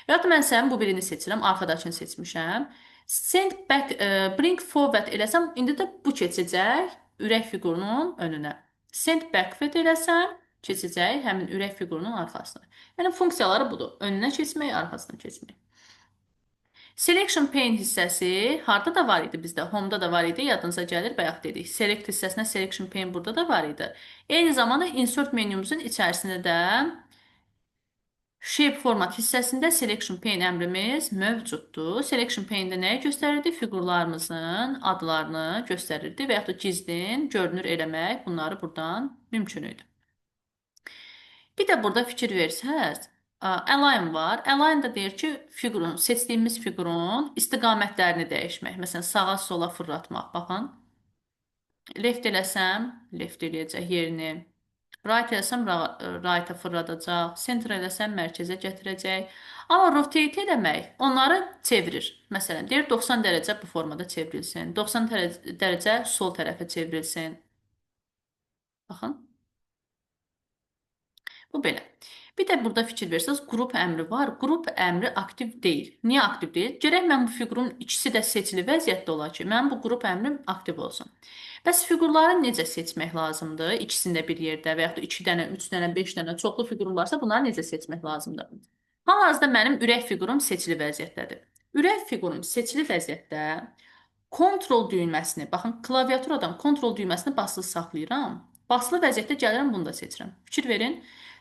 Və ya da mən sənin bu birini seçirəm, arxadakını seçmişəm. Send back, bring forward eləsəm, indi də bu keçəcək ürək fiqurunun önünə. Send backward eləsəm, keçəcək həmin ürək fiqurunun arxasına. Yəni funksiyaları budur. Önünə keçmək, arxasına keçmək. Selection pane hissəsi harda da var idi bizdə? Home-da da var idi. Yadınıza gəlir, bayaq dedik. Select hissəsinə selection pane burada da var idi. Eyni zamanda insert menümüzün içərisində də shape format hissəsində selection pane əmrimiz mövcuddur. Selection pane-də nəyi göstərirdi? Fiqurlarımızın adlarını göstərirdi və yaxud da gizlin, görünür eləmək bunları buradan mümkün idi. Bir də burada fikir versəz, align var. Align da deyir ki, fiqurun, seçdiyimiz fiqurun istiqamətlərini dəyişmək. Məsələn, sağa, sola fırlatmaq. Baxın. Left eləsəm, left eləyəcək yerini. Right eləsəm, right-a fırladacaq. Center eləsəm, mərkəzə gətirəcək. Amma rotate eləmək onları çevirir. Məsələn, deyir 90 dərəcə bu formada çevrilsin. 90 dərəcə sol tərəfə çevrilsin. Baxın. Bu belə. Bir də burada fikir versəniz, qrup əmri var. Qrup əmri aktiv deyil. Niyə aktiv deyil? Gərək mən bu fiqurun ikisi də seçili vəziyyətdə ola ki, mənim bu qrup əmrim aktiv olsun. Bəs fiqurları necə seçmək lazımdır? İkisini də bir yerdə və yaxud da 2 dənə, 3 dənə, 5 dənə çoxlu fiqurum varsa, bunları necə seçmək lazımdır? Hal-hazırda mənim ürək fiqurum seçili vəziyyətdədir. Ürək fiqurum seçili vəziyyətdə kontrol düyməsini, baxın, klaviaturadan kontrol düyməsini basılı saxlayıram. Basılı vəziyyətdə gəlirəm, bunu da seçirəm. Fikir verin,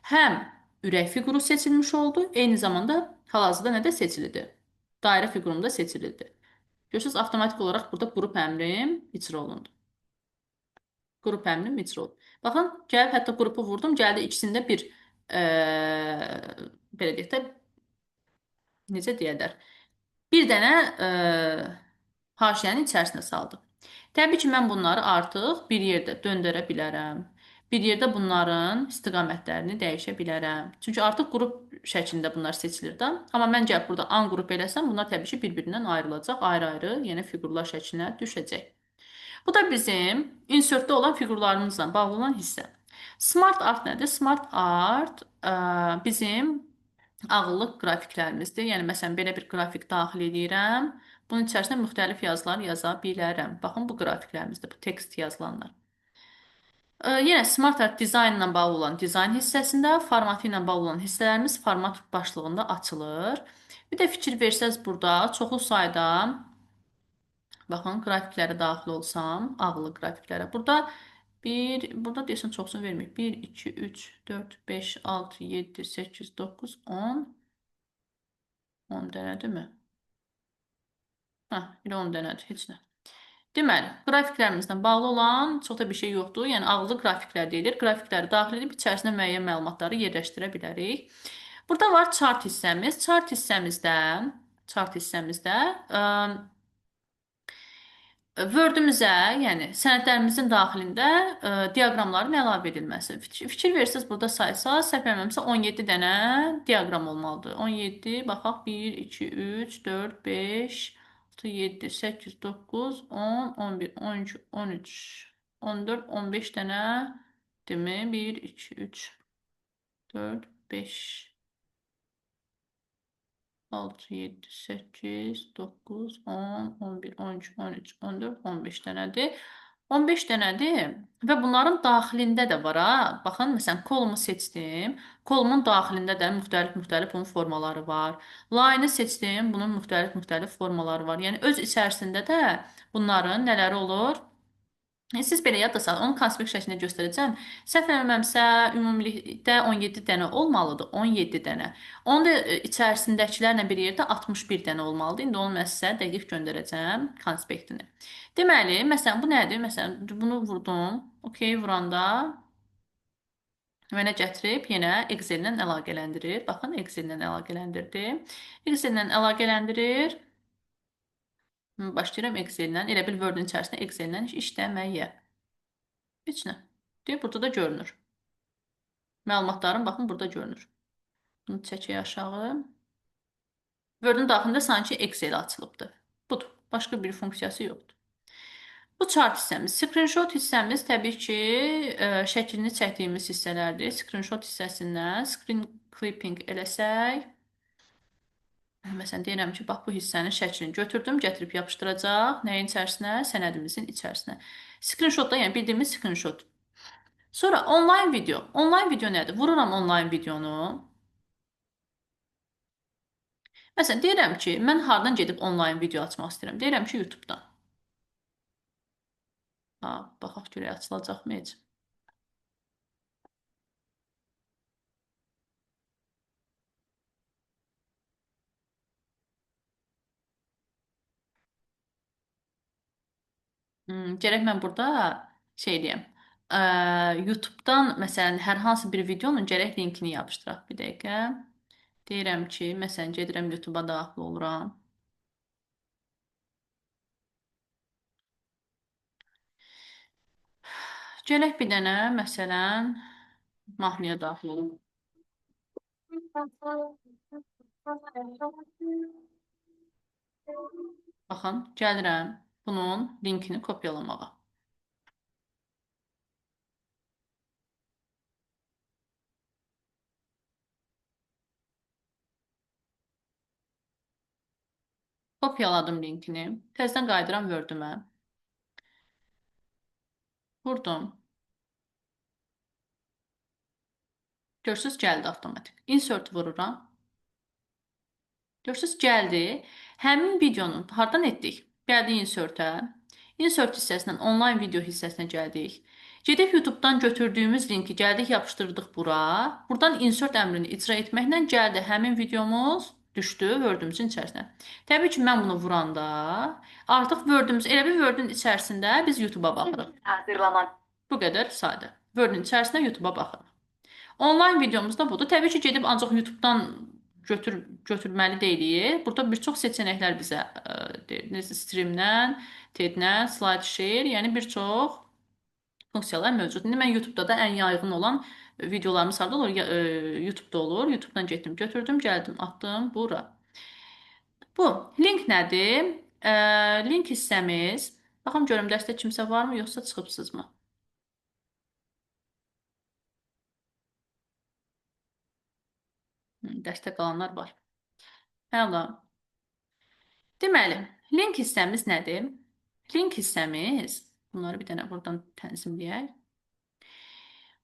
həm ürək fiquru seçilmiş oldu, eyni zamanda hal-hazırda nə də seçilidir? Dairə fiqurum da seçilirdi. Görürsünüz, avtomatik olaraq burada qrup əmrim icra olundu. Qrup əmrim icra olundu. Baxın, gəlib hətta qrupu vurdum, gəldi ikisində bir, belə deyək də, necə deyərlər? Bir dənə haşiyənin içərisinə saldım. Təbii ki, mən bunları artıq bir yerdə döndərə bilərəm. Bir yerdə bunların istiqamətlərini dəyişə bilərəm. Çünki artıq qrup şəklində bunlar seçilir də. Amma mən gəlib burada unqrup eləsəm, bunlar təbii ki, bir-birindən ayrılacaq, ayrı-ayrı, yəni fiqurlar şəklinə düşəcək. Bu da bizim insertdə olan fiqurlarımızla bağlı olan hissə. Smart Art nədir? Smart Art bizim ağıllı qrafiklərimizdir. Yəni, məsələn, belə bir qrafik daxil edirəm. Bunun içərisində müxtəlif yazılar yaza bilərəm. Baxın, bu qrafiklərimizdir, bu tekst yazılanlar. Yenə Smart Art dizaynla bağlı olan dizayn hissəsində, formatı ilə bağlı olan hissələrimiz format başlığında açılır. Bir də fikir versəz burada çoxlu sayda, baxın, qrafiklərə daxil olsam, ağıllı qrafiklərə. Burada deyəsən çoxsunu vermir. 1, 2, 3, 4, 5, 6, 7, 8, 9, 10. 10 dənədirmi? Hə, elə 10 dənədir, heç nə. Deməli, qrafiklərimizlə bağlı olan çox da bir şey yoxdur. Yəni, ağıllı qrafiklər deyilir. Qrafikləri daxil edib içərisinə müəyyən məlumatları yerləşdirə bilərik. Burada var chart hissəmiz. Chart hissəmizdə Word-ümüzə, yəni sənədlərimizin daxilində diaqramların əlavə edilməsi. Fikir verirsiniz, burada saysa, səhv eləmirəmsə 17 dənə diaqram olmalıdır. 17, baxaq, 1, 2, 3, 4, 5, 6, 7, 8, 9, 10, 11, 12, 13, 14, 15 dənə, değil mi? 1, 2, 3, 4, 5, 6, 7, 8, 9, 10, 11, 12, 13, 14, 15 dənədir. 15 dənədir və bunların daxilində də var ha. Baxın, məsələn, kolumu seçdim. Kolumun daxilində də müxtəlif bunun formaları var. Line-ı seçdim, bunun müxtəlif formaları var. Yəni, öz içərisində də bunların nələri olur? Siz belə yadda salın, onu konspekt şəklində göstərəcəm. Səhv eləmirəmsə, ümumilikdə 17 dənə olmalıdır, 17 dənə. Onun da içərisindəkilərlə bir yerdə 61 dənə olmalıdır. İndi onu mən sizə dəqiq göndərəcəm konspektini. Deməli, məsələn, bu nədir? Məsələn, bunu vurdum. Okey, vuranda mənə gətirib yenə Excel-lə əlaqələndirir. Baxın, Excel-lə əlaqələndirdi. Excel-lə əlaqələndirir. Başlayıram Excel-lə, elə bil Word-ün içərisində Excel-lə işləməyə. Heç nə. Deyir, burada da görünür. Məlumatlarım, baxın, burada görünür. Bunu çəkək aşağı. Word-ün daxilində sanki Excel açılıbdır. Budur. Başqa bir funksiyası yoxdur. Bu chart hissəmiz. Screenshot hissəmiz təbii ki, şəklini çəkdiyimiz hissələrdir. Screenshot hissəsindən screen clipping eləsək, məsələn, deyirəm ki, bax, bu hissənin şəklini götürdüm, gətirib yapışdıracaq. Nəyin içərisinə? Sənədimizin içərisinə. Screenshot da, yəni bildiyimiz screenshot. Sonra online video. Online video nədir? Vururam online videonu. Məsələn, deyirəm ki, mən hardan gedib online video açmaq istəyirəm? Deyirəm ki, YouTube-dan. Ha, baxaq görək, açılacaqmı heç? Gərək mən burada şey deyəm. YouTube-dan məsələn hər hansı bir videonun gərək linkini yapışdıraq bir dəqiqə. Deyirəm ki, məsələn gedirəm YouTube-a daxil oluram. Gələk bir dənə məsələn mahnıya daxil olum. Baxın, gəlirəm bunun linkini kopyalamağa. Kopyaladım linkini. Təzədən qayıdıram Word-ümə. Vurdum. Görürsüz, gəldi avtomatik. Insert vururam. Görürsüz, gəldi. Həmin videonun hardan etdik? Gəldi insert-ə. Insert hissəsindən online video hissəsinə gəldik. Gedib YouTube-dan götürdüyümüz linki gəldik, yapışdırdıq bura. Buradan insert əmrini icra etməklə gəldi həmin videomuz düşdü Word-ümüzün içərisinə. Təbii ki, mən bunu vuranda artıq Word-ümüz, elə bir Word-ün içərisində biz YouTube-a baxırıq. Hazırlanan. Bu qədər sadə. Word-ün içərisində YouTube-a baxırıq. Online videomuz da budur. Təbii ki, gedib ancaq YouTube-dan götürməli deyilik. Burada bir çox seçənəklər bizə deyir. Necə streamdən, TED-dən, SlideShare, yəni bir çox funksiyalar mövcuddur. İndi mən YouTube-da da ən yayğın olan videolarımız harda olur? YouTube-da olur. YouTube-dan getdim, götürdüm, gəldim, atdım bura. Bu link nədir? Link hissəmiz. Baxım görüm dərsdə kimsə varmı, yoxsa çıxıbsınızmı? Dərsdə qalanlar var. Əla. Deməli, link hissəmiz nədir? Link hissəmiz, bunları bir dənə buradan tənzimləyək.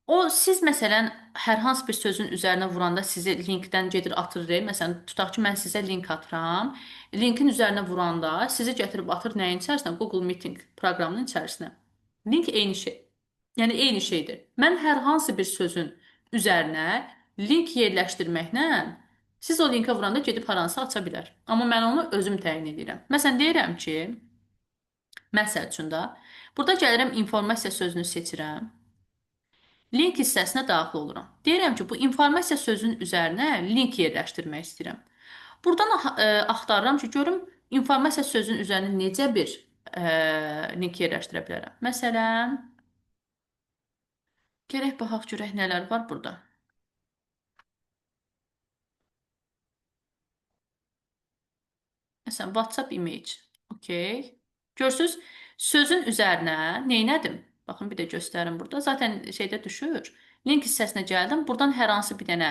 O, siz məsələn, hər hansı bir sözün üzərinə vuranda sizi linkdən gedir atır. Məsələn, tutaq ki, mən sizə link atıram. Linkin üzərinə vuranda sizi gətirib atır nəyin içərisinə? Google Meeting proqramının içərisinə. Link eyni şey. Yəni, eyni şeydir. Mən hər hansı bir sözün üzərinə link yerləşdirməklə siz o linkə vuranda gedib haransa aça bilər. Amma mən onu özüm təyin edirəm. Məsələn, deyirəm ki, məsəl üçün də, burada gəlirəm informasiya sözünü seçirəm. Link hissəsinə daxil oluram. Deyirəm ki, bu informasiya sözünün üzərinə link yerləşdirmək istəyirəm. Buradan axtarıram ki, görüm informasiya sözünün üzərinə necə bir link yerləşdirə bilərəm. Məsələn, gərək baxaq görək nələr var burada. Məsələn, WhatsApp image. Okay. Görürsünüz, sözün üzərinə neynədim? Baxın, bir də göstərim burada. Zaten şeydə düşür. Link hissəsinə gəldim. Buradan hər hansı bir dənə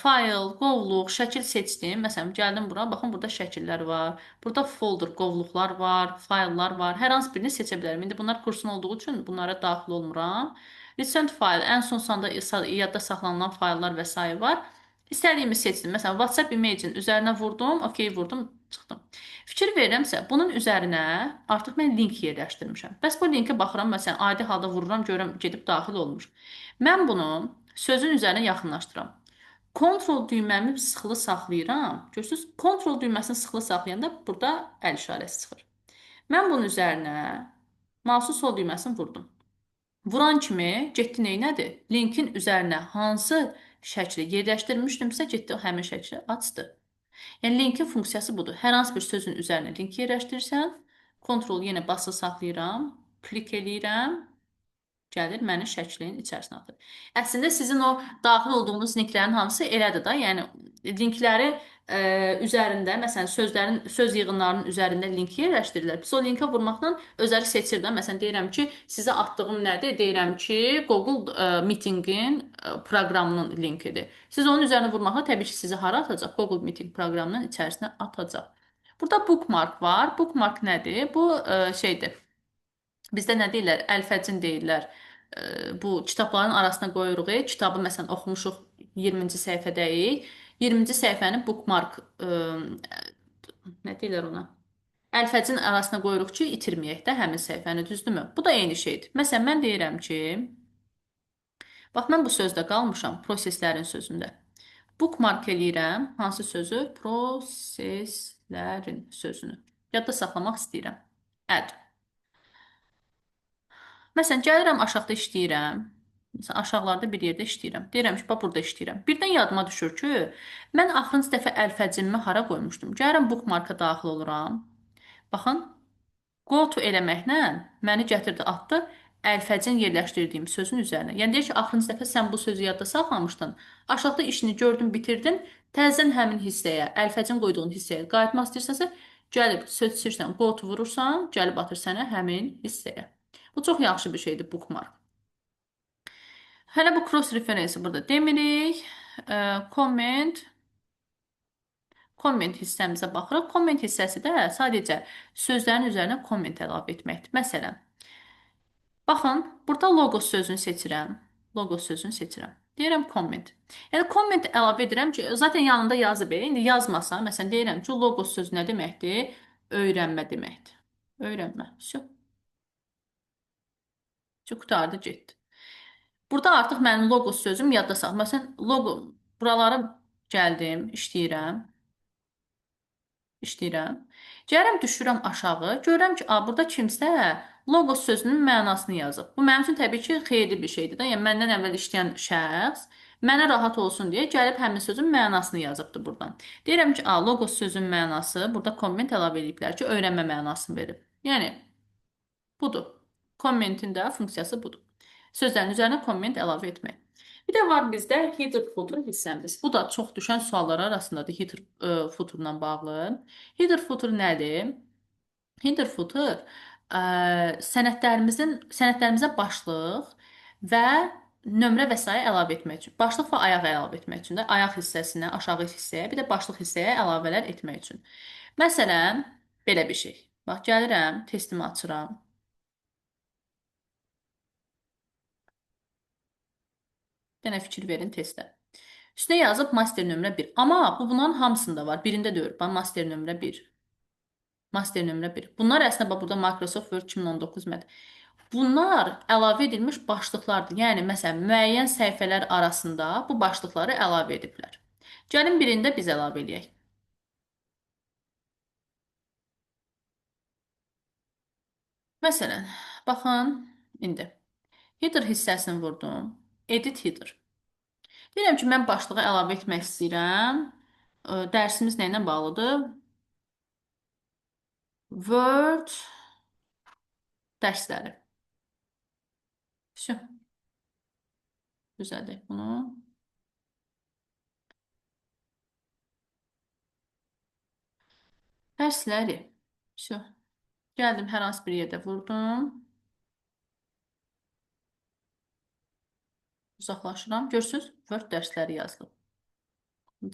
fayl, qovluq, şəkil seçdim. Məsələn, gəldim bura. Baxın, burada şəkillər var. Burada folder, qovluqlar var, fayllar var. Hər hansı birini seçə bilərəm. İndi bunlar kursun olduğu üçün bunlara daxil olmuram. Recent file, ən son sanda yadda saxlanılan fayllar və sair var. İstədiyimi seçdim. Məsələn, WhatsApp image-in üzərinə vurdum, OK vurdum, çıxdım. Fikir verirəmsə, bunun üzərinə artıq mən link yerləşdirmişəm. Bəs bu linkə baxıram, məsələn, adi halda vururam, görürəm, gedib daxil olmuş. Mən bunu sözün üzərinə yaxınlaşdıram. Kontrol düyməmi sıxılı saxlayıram. Görürsünüz, kontrol düyməsini sıxılı saxlayanda burada əl işarəsi çıxır. Mən bunun üzərinə mouse'un sol düyməsini vurdum. Vuran kimi getdi neynədir? Linkin üzərinə hansı şəkli yerləşdirmişdimsə, getdi həmin şəkli açdı. Yəni, linkin funksiyası budur. Hər hansı bir sözün üzərinə link yerləşdirirsən, kontrol yenə basılı saxlayıram, klik eləyirəm, gəlir məni şəklin içərisinə atır. Əslində, sizin o daxil olduğunuz linklərin hamısı elədir da. Yəni, linkləri üzərində, məsələn, sözlərin, söz yığınlarının üzərində link yerləşdirirlər. Biz o linkə vurmaqla özləri seçir də. Məsələn, deyirəm ki, sizə atdığım nədir? Deyirəm ki, Google Meeting-in proqramının linkidir. Siz onun üzərinə vurmaqla təbii ki, sizi hara atacaq? Google Meeting proqramının içərisinə atacaq. Burada bookmark var. Bookmark nədir? Bu şeydir. Bizdə nə deyirlər? Əlfəcin deyirlər. Bu kitabların arasına qoyuruq. Kitabı məsələn oxumuşuq, 20-ci səhifədəyik. 20-ci səhifəni bookmark, nə deyirlər ona? Əlfəcin arasına qoyuruq ki, itirməyək də həmin səhifəni, düzdürmü? Bu da eyni şeydir. Məsələn, mən deyirəm ki, bax, mən bu sözdə qalmışam, proseslərin sözündə. Bookmark eləyirəm. Hansı sözü? Proseslərin sözünü. Yadda saxlamaq istəyirəm. Add. Məsələn, gəlirəm aşağıda işləyirəm. Məsələn, aşağılarda bir yerdə işləyirəm. Deyirəm ki, bax burada işləyirəm. Birdən yadıma düşür ki, mən axırıncı dəfə əlfəcimimi hara qoymuşdum? Gəlirəm bookmarka daxil oluram. Baxın, go to eləməklə məni gətirdi, atdı əlfəcin yerləşdirdiyim sözün üzərinə. Yəni deyir ki, axırıncı dəfə sən bu sözü yadda saxlamışdın. Aşağıda işini gördün, bitirdin. Təzədən həmin hissəyə, əlfəcin qoyduğun hissəyə qayıtmaq istəyirsənsə, gəlib söz seçirsən, go to vurursan, gəlib atır sənə həmin hissəyə. Bu çox yaxşı bir şeydir, bookmark. Hələ bu cross referensi burada demirik. Comment. Comment hissəmizə baxırıq. Comment hissəsi də sadəcə sözlərin üzərinə comment əlavə etməkdir. Məsələn, baxın, burada logos sözünü seçirəm. Logos sözünü seçirəm. Deyirəm comment. Yəni comment əlavə edirəm ki, zaten yanında yazıb, indi yazmasa, məsələn deyirəm ki, logos sözü nə deməkdir? Öyrənmə deməkdir. Öyrənmə. Vəsə. Qurtardı, getdi. Burada artıq mənim logos sözüm yadda saxla. Məsələn, logo buralara gəldim, işləyirəm. İşləyirəm. Gəlirəm, düşürəm aşağı. Görürəm ki, burada kimsə logos sözünün mənasını yazıb. Bu mənim üçün təbii ki, xeyirli bir şeydir də. Yəni məndən əvvəl işləyən şəxs mənə rahat olsun deyə gəlib həmin sözün mənasını yazıbdır buradan. Deyirəm ki, logos sözün mənası burada komment əlavə ediblər ki, öyrənmə mənasını verib. Yəni budur. Kommentin də funksiyası budur. Sözlərin üzərinə komment əlavə etmək. Bir də var bizdə header footer hissəmiz. Bu da çox düşən suallar arasındadır header footerla bağlı. Header footer nədir? Header footer sənədlərimizə başlıq və nömrə və sair əlavə etmək üçün. Başlıq və ayaq əlavə etmək üçün də ayaq hissəsinə, aşağı hissəyə, bir də başlıq hissəyə əlavələr etmək üçün. Məsələn, belə bir şey. Bax, gəlirəm, testimi açıram. Dənə fikir verin testə. Üstünə yazıb master nömrə 1. Amma bu bunların hamısında var. Birində deyil. Bax, master nömrə 1. Master nömrə 1. Bunlar əslində bax burada Microsoft Word 2019 məd. Bunlar əlavə edilmiş başlıqlardır. Yəni məsələn müəyyən səhifələr arasında bu başlıqları əlavə ediblər. Gəlin birində biz əlavə eləyək. Məsələn, baxın indi header hissəsini vurdum. Edit header. Deyirəm ki, mən başlığı əlavə etmək istəyirəm. Dərsimiz nə ilə bağlıdır? Word dərsləri. Vəsə. Düzəldək bunu. Dərsləri. Vəsə. Gəldim, hər hansı bir yerdə vurdum. Uzaqlaşıram. Görürsünüz, Word dərsləri yazılıb.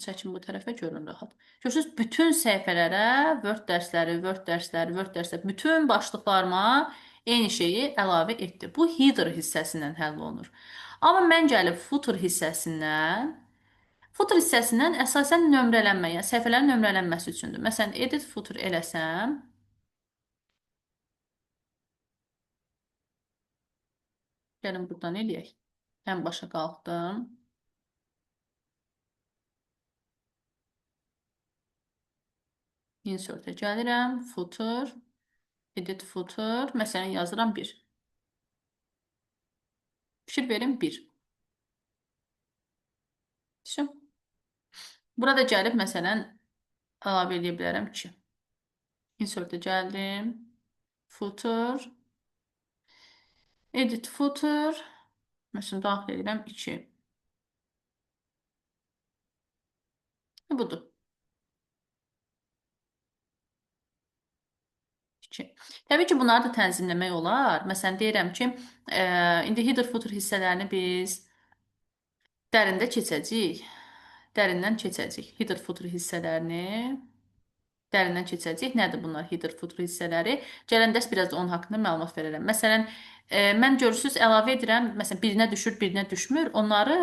Çəkim bu tərəfə, görün rahat. Görürsünüz, bütün səhifələrə Word dərsləri, Word dərsləri, Word dərsləri, bütün başlıqlarıma eyni şeyi əlavə etdi. Bu header hissəsindən həll olunur. Amma mən gəlib footer hissəsindən, əsasən nömrələnmə, yəni səhifələrin nömrələnməsi üçündür. Məsələn, edit footer eləsəm, gəlin buradan eləyək. Ən başa qalxdım. Insert'e gəlirəm. Footer, edit footer. Məsələn, yazıram 1. Fikir verin 1. Vəsə. Burada gəlib, məsələn, əlavə eləyə bilərəm 2. Insert'e gəldim. Footer, edit footer. Məsələn, daxil edirəm 2. Budur. 2. Təbii ki, bunları da tənzimləmək olar. Məsələn, deyirəm ki, indi header footer hissələrini biz dərində keçəcəyik. Dərindən keçəcəyik. Header footer hissələrini dərindən keçəcəyik. Nədir bunlar header footer hissələri? Gələn dərs biraz da onun haqqında məlumat verərəm. Məsələn, mən görürsünüz, əlavə edirəm. Məsələn, birinə düşür, birinə düşmür. Onları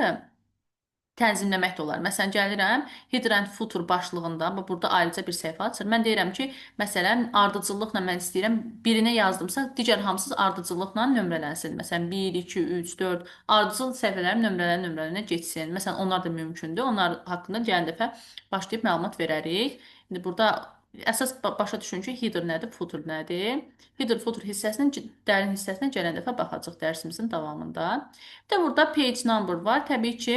tənzimləmək də olar. Məsələn, gəlirəm header and footer başlığında, burada ayrıca bir səhifə açır. Mən deyirəm ki, məsələn, ardıcıllıqla mən istəyirəm, birinə yazdımsa, digər hamısı ardıcıllıqla nömrələnsin. Məsələn, 1, 2, 3, 4 ardıcıl səhifələrim nömrələnə getsin. Məsələn, onlar da mümkündür. Onlar haqqında gələn dəfə başlayıb məlumat verərik. İndi burada əsas başa düşün ki, header nədir, footer nədir? Header footer hissəsinin dərin hissəsinə gələn dəfə baxacaq dərsimizin davamında. Bir də burada page number var. Təbii ki,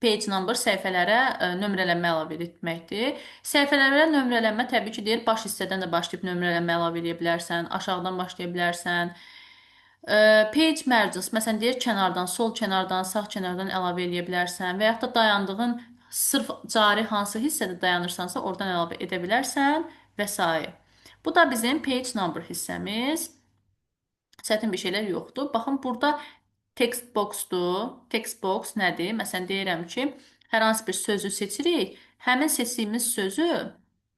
page number səhifələrə nömrələnmə əlavə etməkdir. Səhifələrə nömrələnmə təbii ki, deyir, baş hissədən də başlayıb nömrələnmə əlavə edə bilərsən, aşağıdan başlaya bilərsən. Page margins, məsələn, deyir, kənardan, sol kənardan, sağ kənardan əlavə edə bilərsən və yaxud da dayandığın sırf cari hansı hissədə dayanırsansa, oradan əlavə edə bilərsən və s. Bu da bizim page number hissəmiz. Çətin bir şeylər yoxdur. Baxın, burada text boxdur. Text box nədir? Məsələn, deyirəm ki, Hər hansı bir sözü seçirik. Həmin seçdiyimiz sözü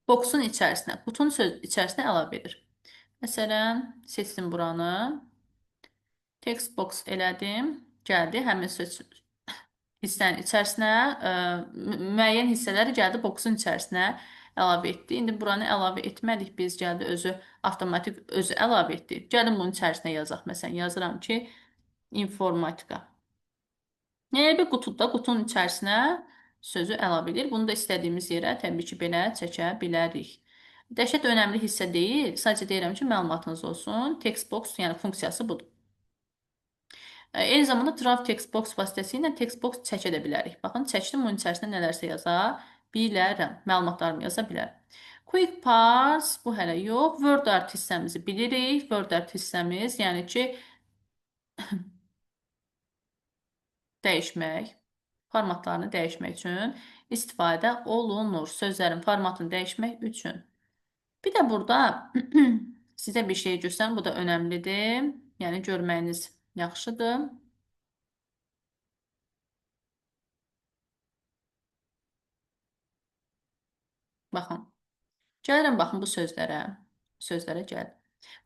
boxun içərisinə, qutunun söz içərisinə əlavə edir. Məsələn, seçdim buranı. Text box elədim. Gəldi həmin söz hissənin içərisinə, müəyyən hissələri gəldi boxun içərisinə əlavə etdi. İndi buranı əlavə etmədik biz, gəldi özü avtomatik özü əlavə etdi. Gəlin bunun içərisinə yazaq. Məsələn, yazıram ki, informatika. Yəni bir qutuda, qutunun içərisinə sözü əlavə edir. Bunu da istədiyimiz yerə təbii ki, belə çəkə bilərik. Dəhşət önəmli hissə deyil. Sadəcə deyirəm ki, məlumatınız olsun. Text box, yəni funksiyası budur. Eyni zamanda Draw Text Box vasitəsilə text box çəkə də bilərik. Baxın, çəkdim, bunun içərisində nələrsə yaza bilərəm. Məlumatlarımı yaza bilərəm. Quick Parts, bu hələ yox. Word Art hissəmizi bilirik. Word Art hissəmiz, yəni ki, dəyişmək, formatlarını dəyişmək üçün istifadə olunur. Sözlərin formatını dəyişmək üçün. Bir də burada sizə bir şey göstərim. Bu da önəmlidir. Yəni görməyiniz yaxşıdır. Baxın. Gəlirəm, baxın bu sözlərə. Sözlərə gəl.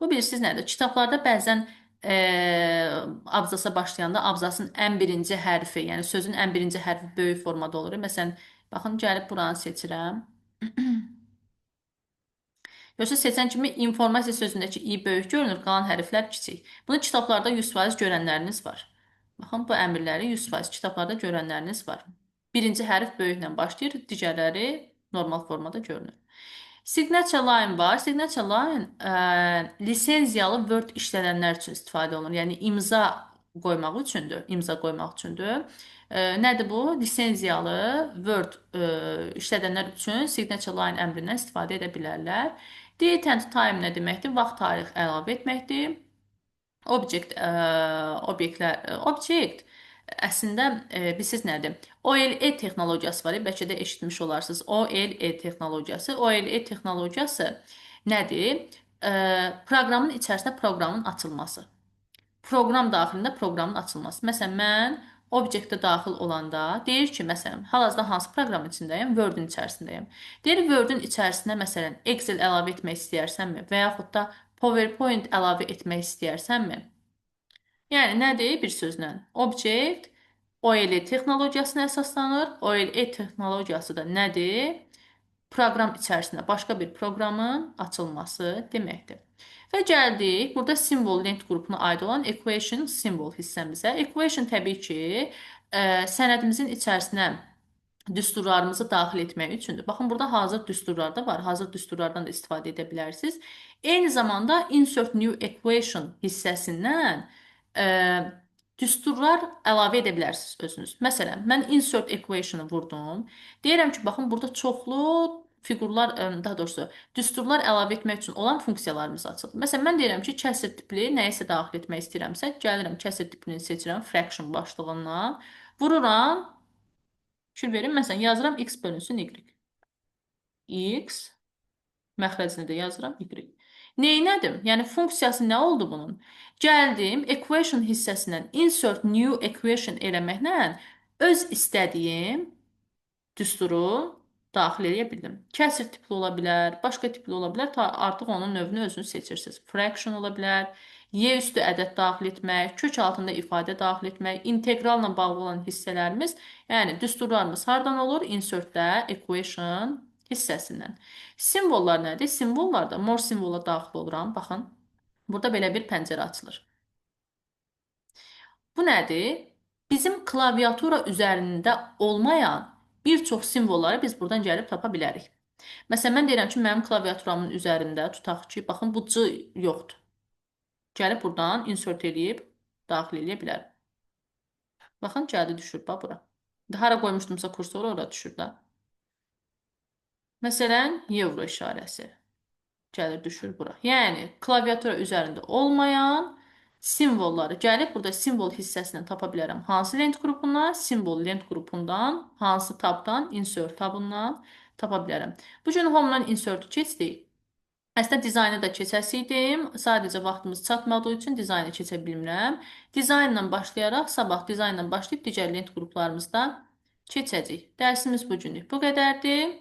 Bu bilirsiniz nədir? Kitablarda bəzən abzasa başlayanda abzasın ən birinci hərfi, yəni sözün ən birinci hərfi böyük formada olur. Məsələn, baxın, gəlib buranı seçirəm. Görürsünüz, seçən kimi informasiya sözündəki i böyük görünür, qalan hərflər kiçik. Bunu kitablarda 100% görənləriniz var. Baxın, bu əmrləri 100% kitablarda görənləriniz var. Birinci hərf böyüklə başlayır, digərləri normal formada görünür. Signature line var. Signature line lisenziyalı Word işlədənlər üçün istifadə olunur. Yəni imza qoymaq üçündür. İmza qoymaq üçündür. Nədir bu? Lisenziyalı Word işlədənlər üçün signature line əmrindən istifadə edə bilərlər. Date and time nə deməkdir? Vaxt, tarix əlavə etməkdir. Object, obyektlər, object əslində bilirsiniz nədir? OLE texnologiyası var. Bəlkə də eşitmiş olarsınız. OLE texnologiyası. OLE texnologiyası nədir? Proqramın içərisində proqramın açılması. Proqram daxilində proqramın açılması. Məsələn, mən obyektə daxil olanda deyir ki, məsələn, hal-hazırda hansı proqramın içindəyəm? Word-ün içərisindəyəm. Deyir, Word-ün içərisinə məsələn, Excel əlavə etmək istəyirsənmi? Və yaxud da PowerPoint əlavə etmək istəyirsənmi? Yəni, nədir? Bir sözlə. Object OLE texnologiyasına əsaslanır. OLE texnologiyası da nədir? Proqram içərisində başqa bir proqramın açılması deməkdir. Və gəldik burada simvol lent qrupuna aid olan equation symbol hissəmizə. Equation təbii ki, sənədimizin içərisinə düsturlarımızı daxil etmək üçündür. Baxın, burada hazır düsturlar da var. Hazır düsturlardan da istifadə edə bilərsiniz. Eyni zamanda insert new equation hissəsindən düsturlar əlavə edə bilərsiniz özünüz. Məsələn, mən insert equation-ı vurdum. Deyirəm ki, baxın, burada çoxlu fiqurlar, daha doğrusu, düsturlar əlavə etmək üçün olan funksiyalarımız açıldı. Məsələn, mən deyirəm ki, kəsir tipli nəyisə daxil etmək istəyirəmsə, gəlirəm kəsir tipini seçirəm fraction başlığından, vururam, fikir verin, məsələn, yazıram x bölünsün y. X, məxrəcini də yazıram y. Neynədim? Yəni, funksiyası nə oldu bunun? Gəldim, equation hissəsindən insert new equation eləməklə öz istədiyim düsturu daxil eləyə bildim. Kəsir tipli ola bilər, başqa tipli ola bilər. Ta artıq onun növünü özünüz seçirsiniz. Fraction ola bilər, y üstü ədəd daxil etmək, kök altında ifadə daxil etmək, integralla bağlı olan hissələrimiz, yəni düsturlarımız hardan olur? Insertdə equation hissəsindən. Simvollar nədir? Simvollarda more simvola daxil oluram. Baxın, burada belə bir pəncərə açılır. Bu nədir? Bizim klaviatura üzərində olmayan bir çox simvolları biz buradan gəlib tapa bilərik. Məsələn, mən deyirəm ki, mənim klaviaturamın üzərində tutaq ki, baxın, bu C yoxdur. Gəlib buradan insert eləyib daxil eləyə bilərəm. Baxın, gəldi düşür, bax bura. Hara qoymuşdumsa kursoru ora düşür də. Məsələn, euro işarəsi gəlir düşür bura. Yəni, klaviatura üzərində olmayan simvolları gəlib burada simvol hissəsindən tapa bilərəm. Hansı lent qrupundan? Simvol lent qrupundan, hansı tabdan? Insert tabından tapa bilərəm. Bu gün Home-dan Insert-ü keçdik. Əslində dizaynı da keçəsiydim. Sadəcə vaxtımız çatmadığı üçün dizaynı keçə bilmirəm. Dizaynla başlayaraq, sabah dizaynla başlayıb digər lent qruplarımızda Keçəcəyik. Dərsimiz bu günlük bu qədərdir.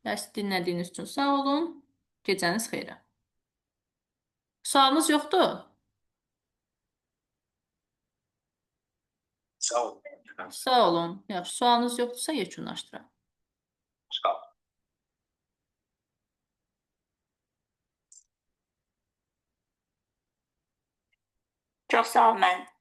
Dərsi dinlədiyiniz üçün sağ olun. Gecəniz xeyrə. Sualınız yoxdur? Sağ olun. Sağ olun. Yaxşı, sualınız yoxdursa yekunlaşdıraq. Sağ olun. Çox sağ ol müəllim.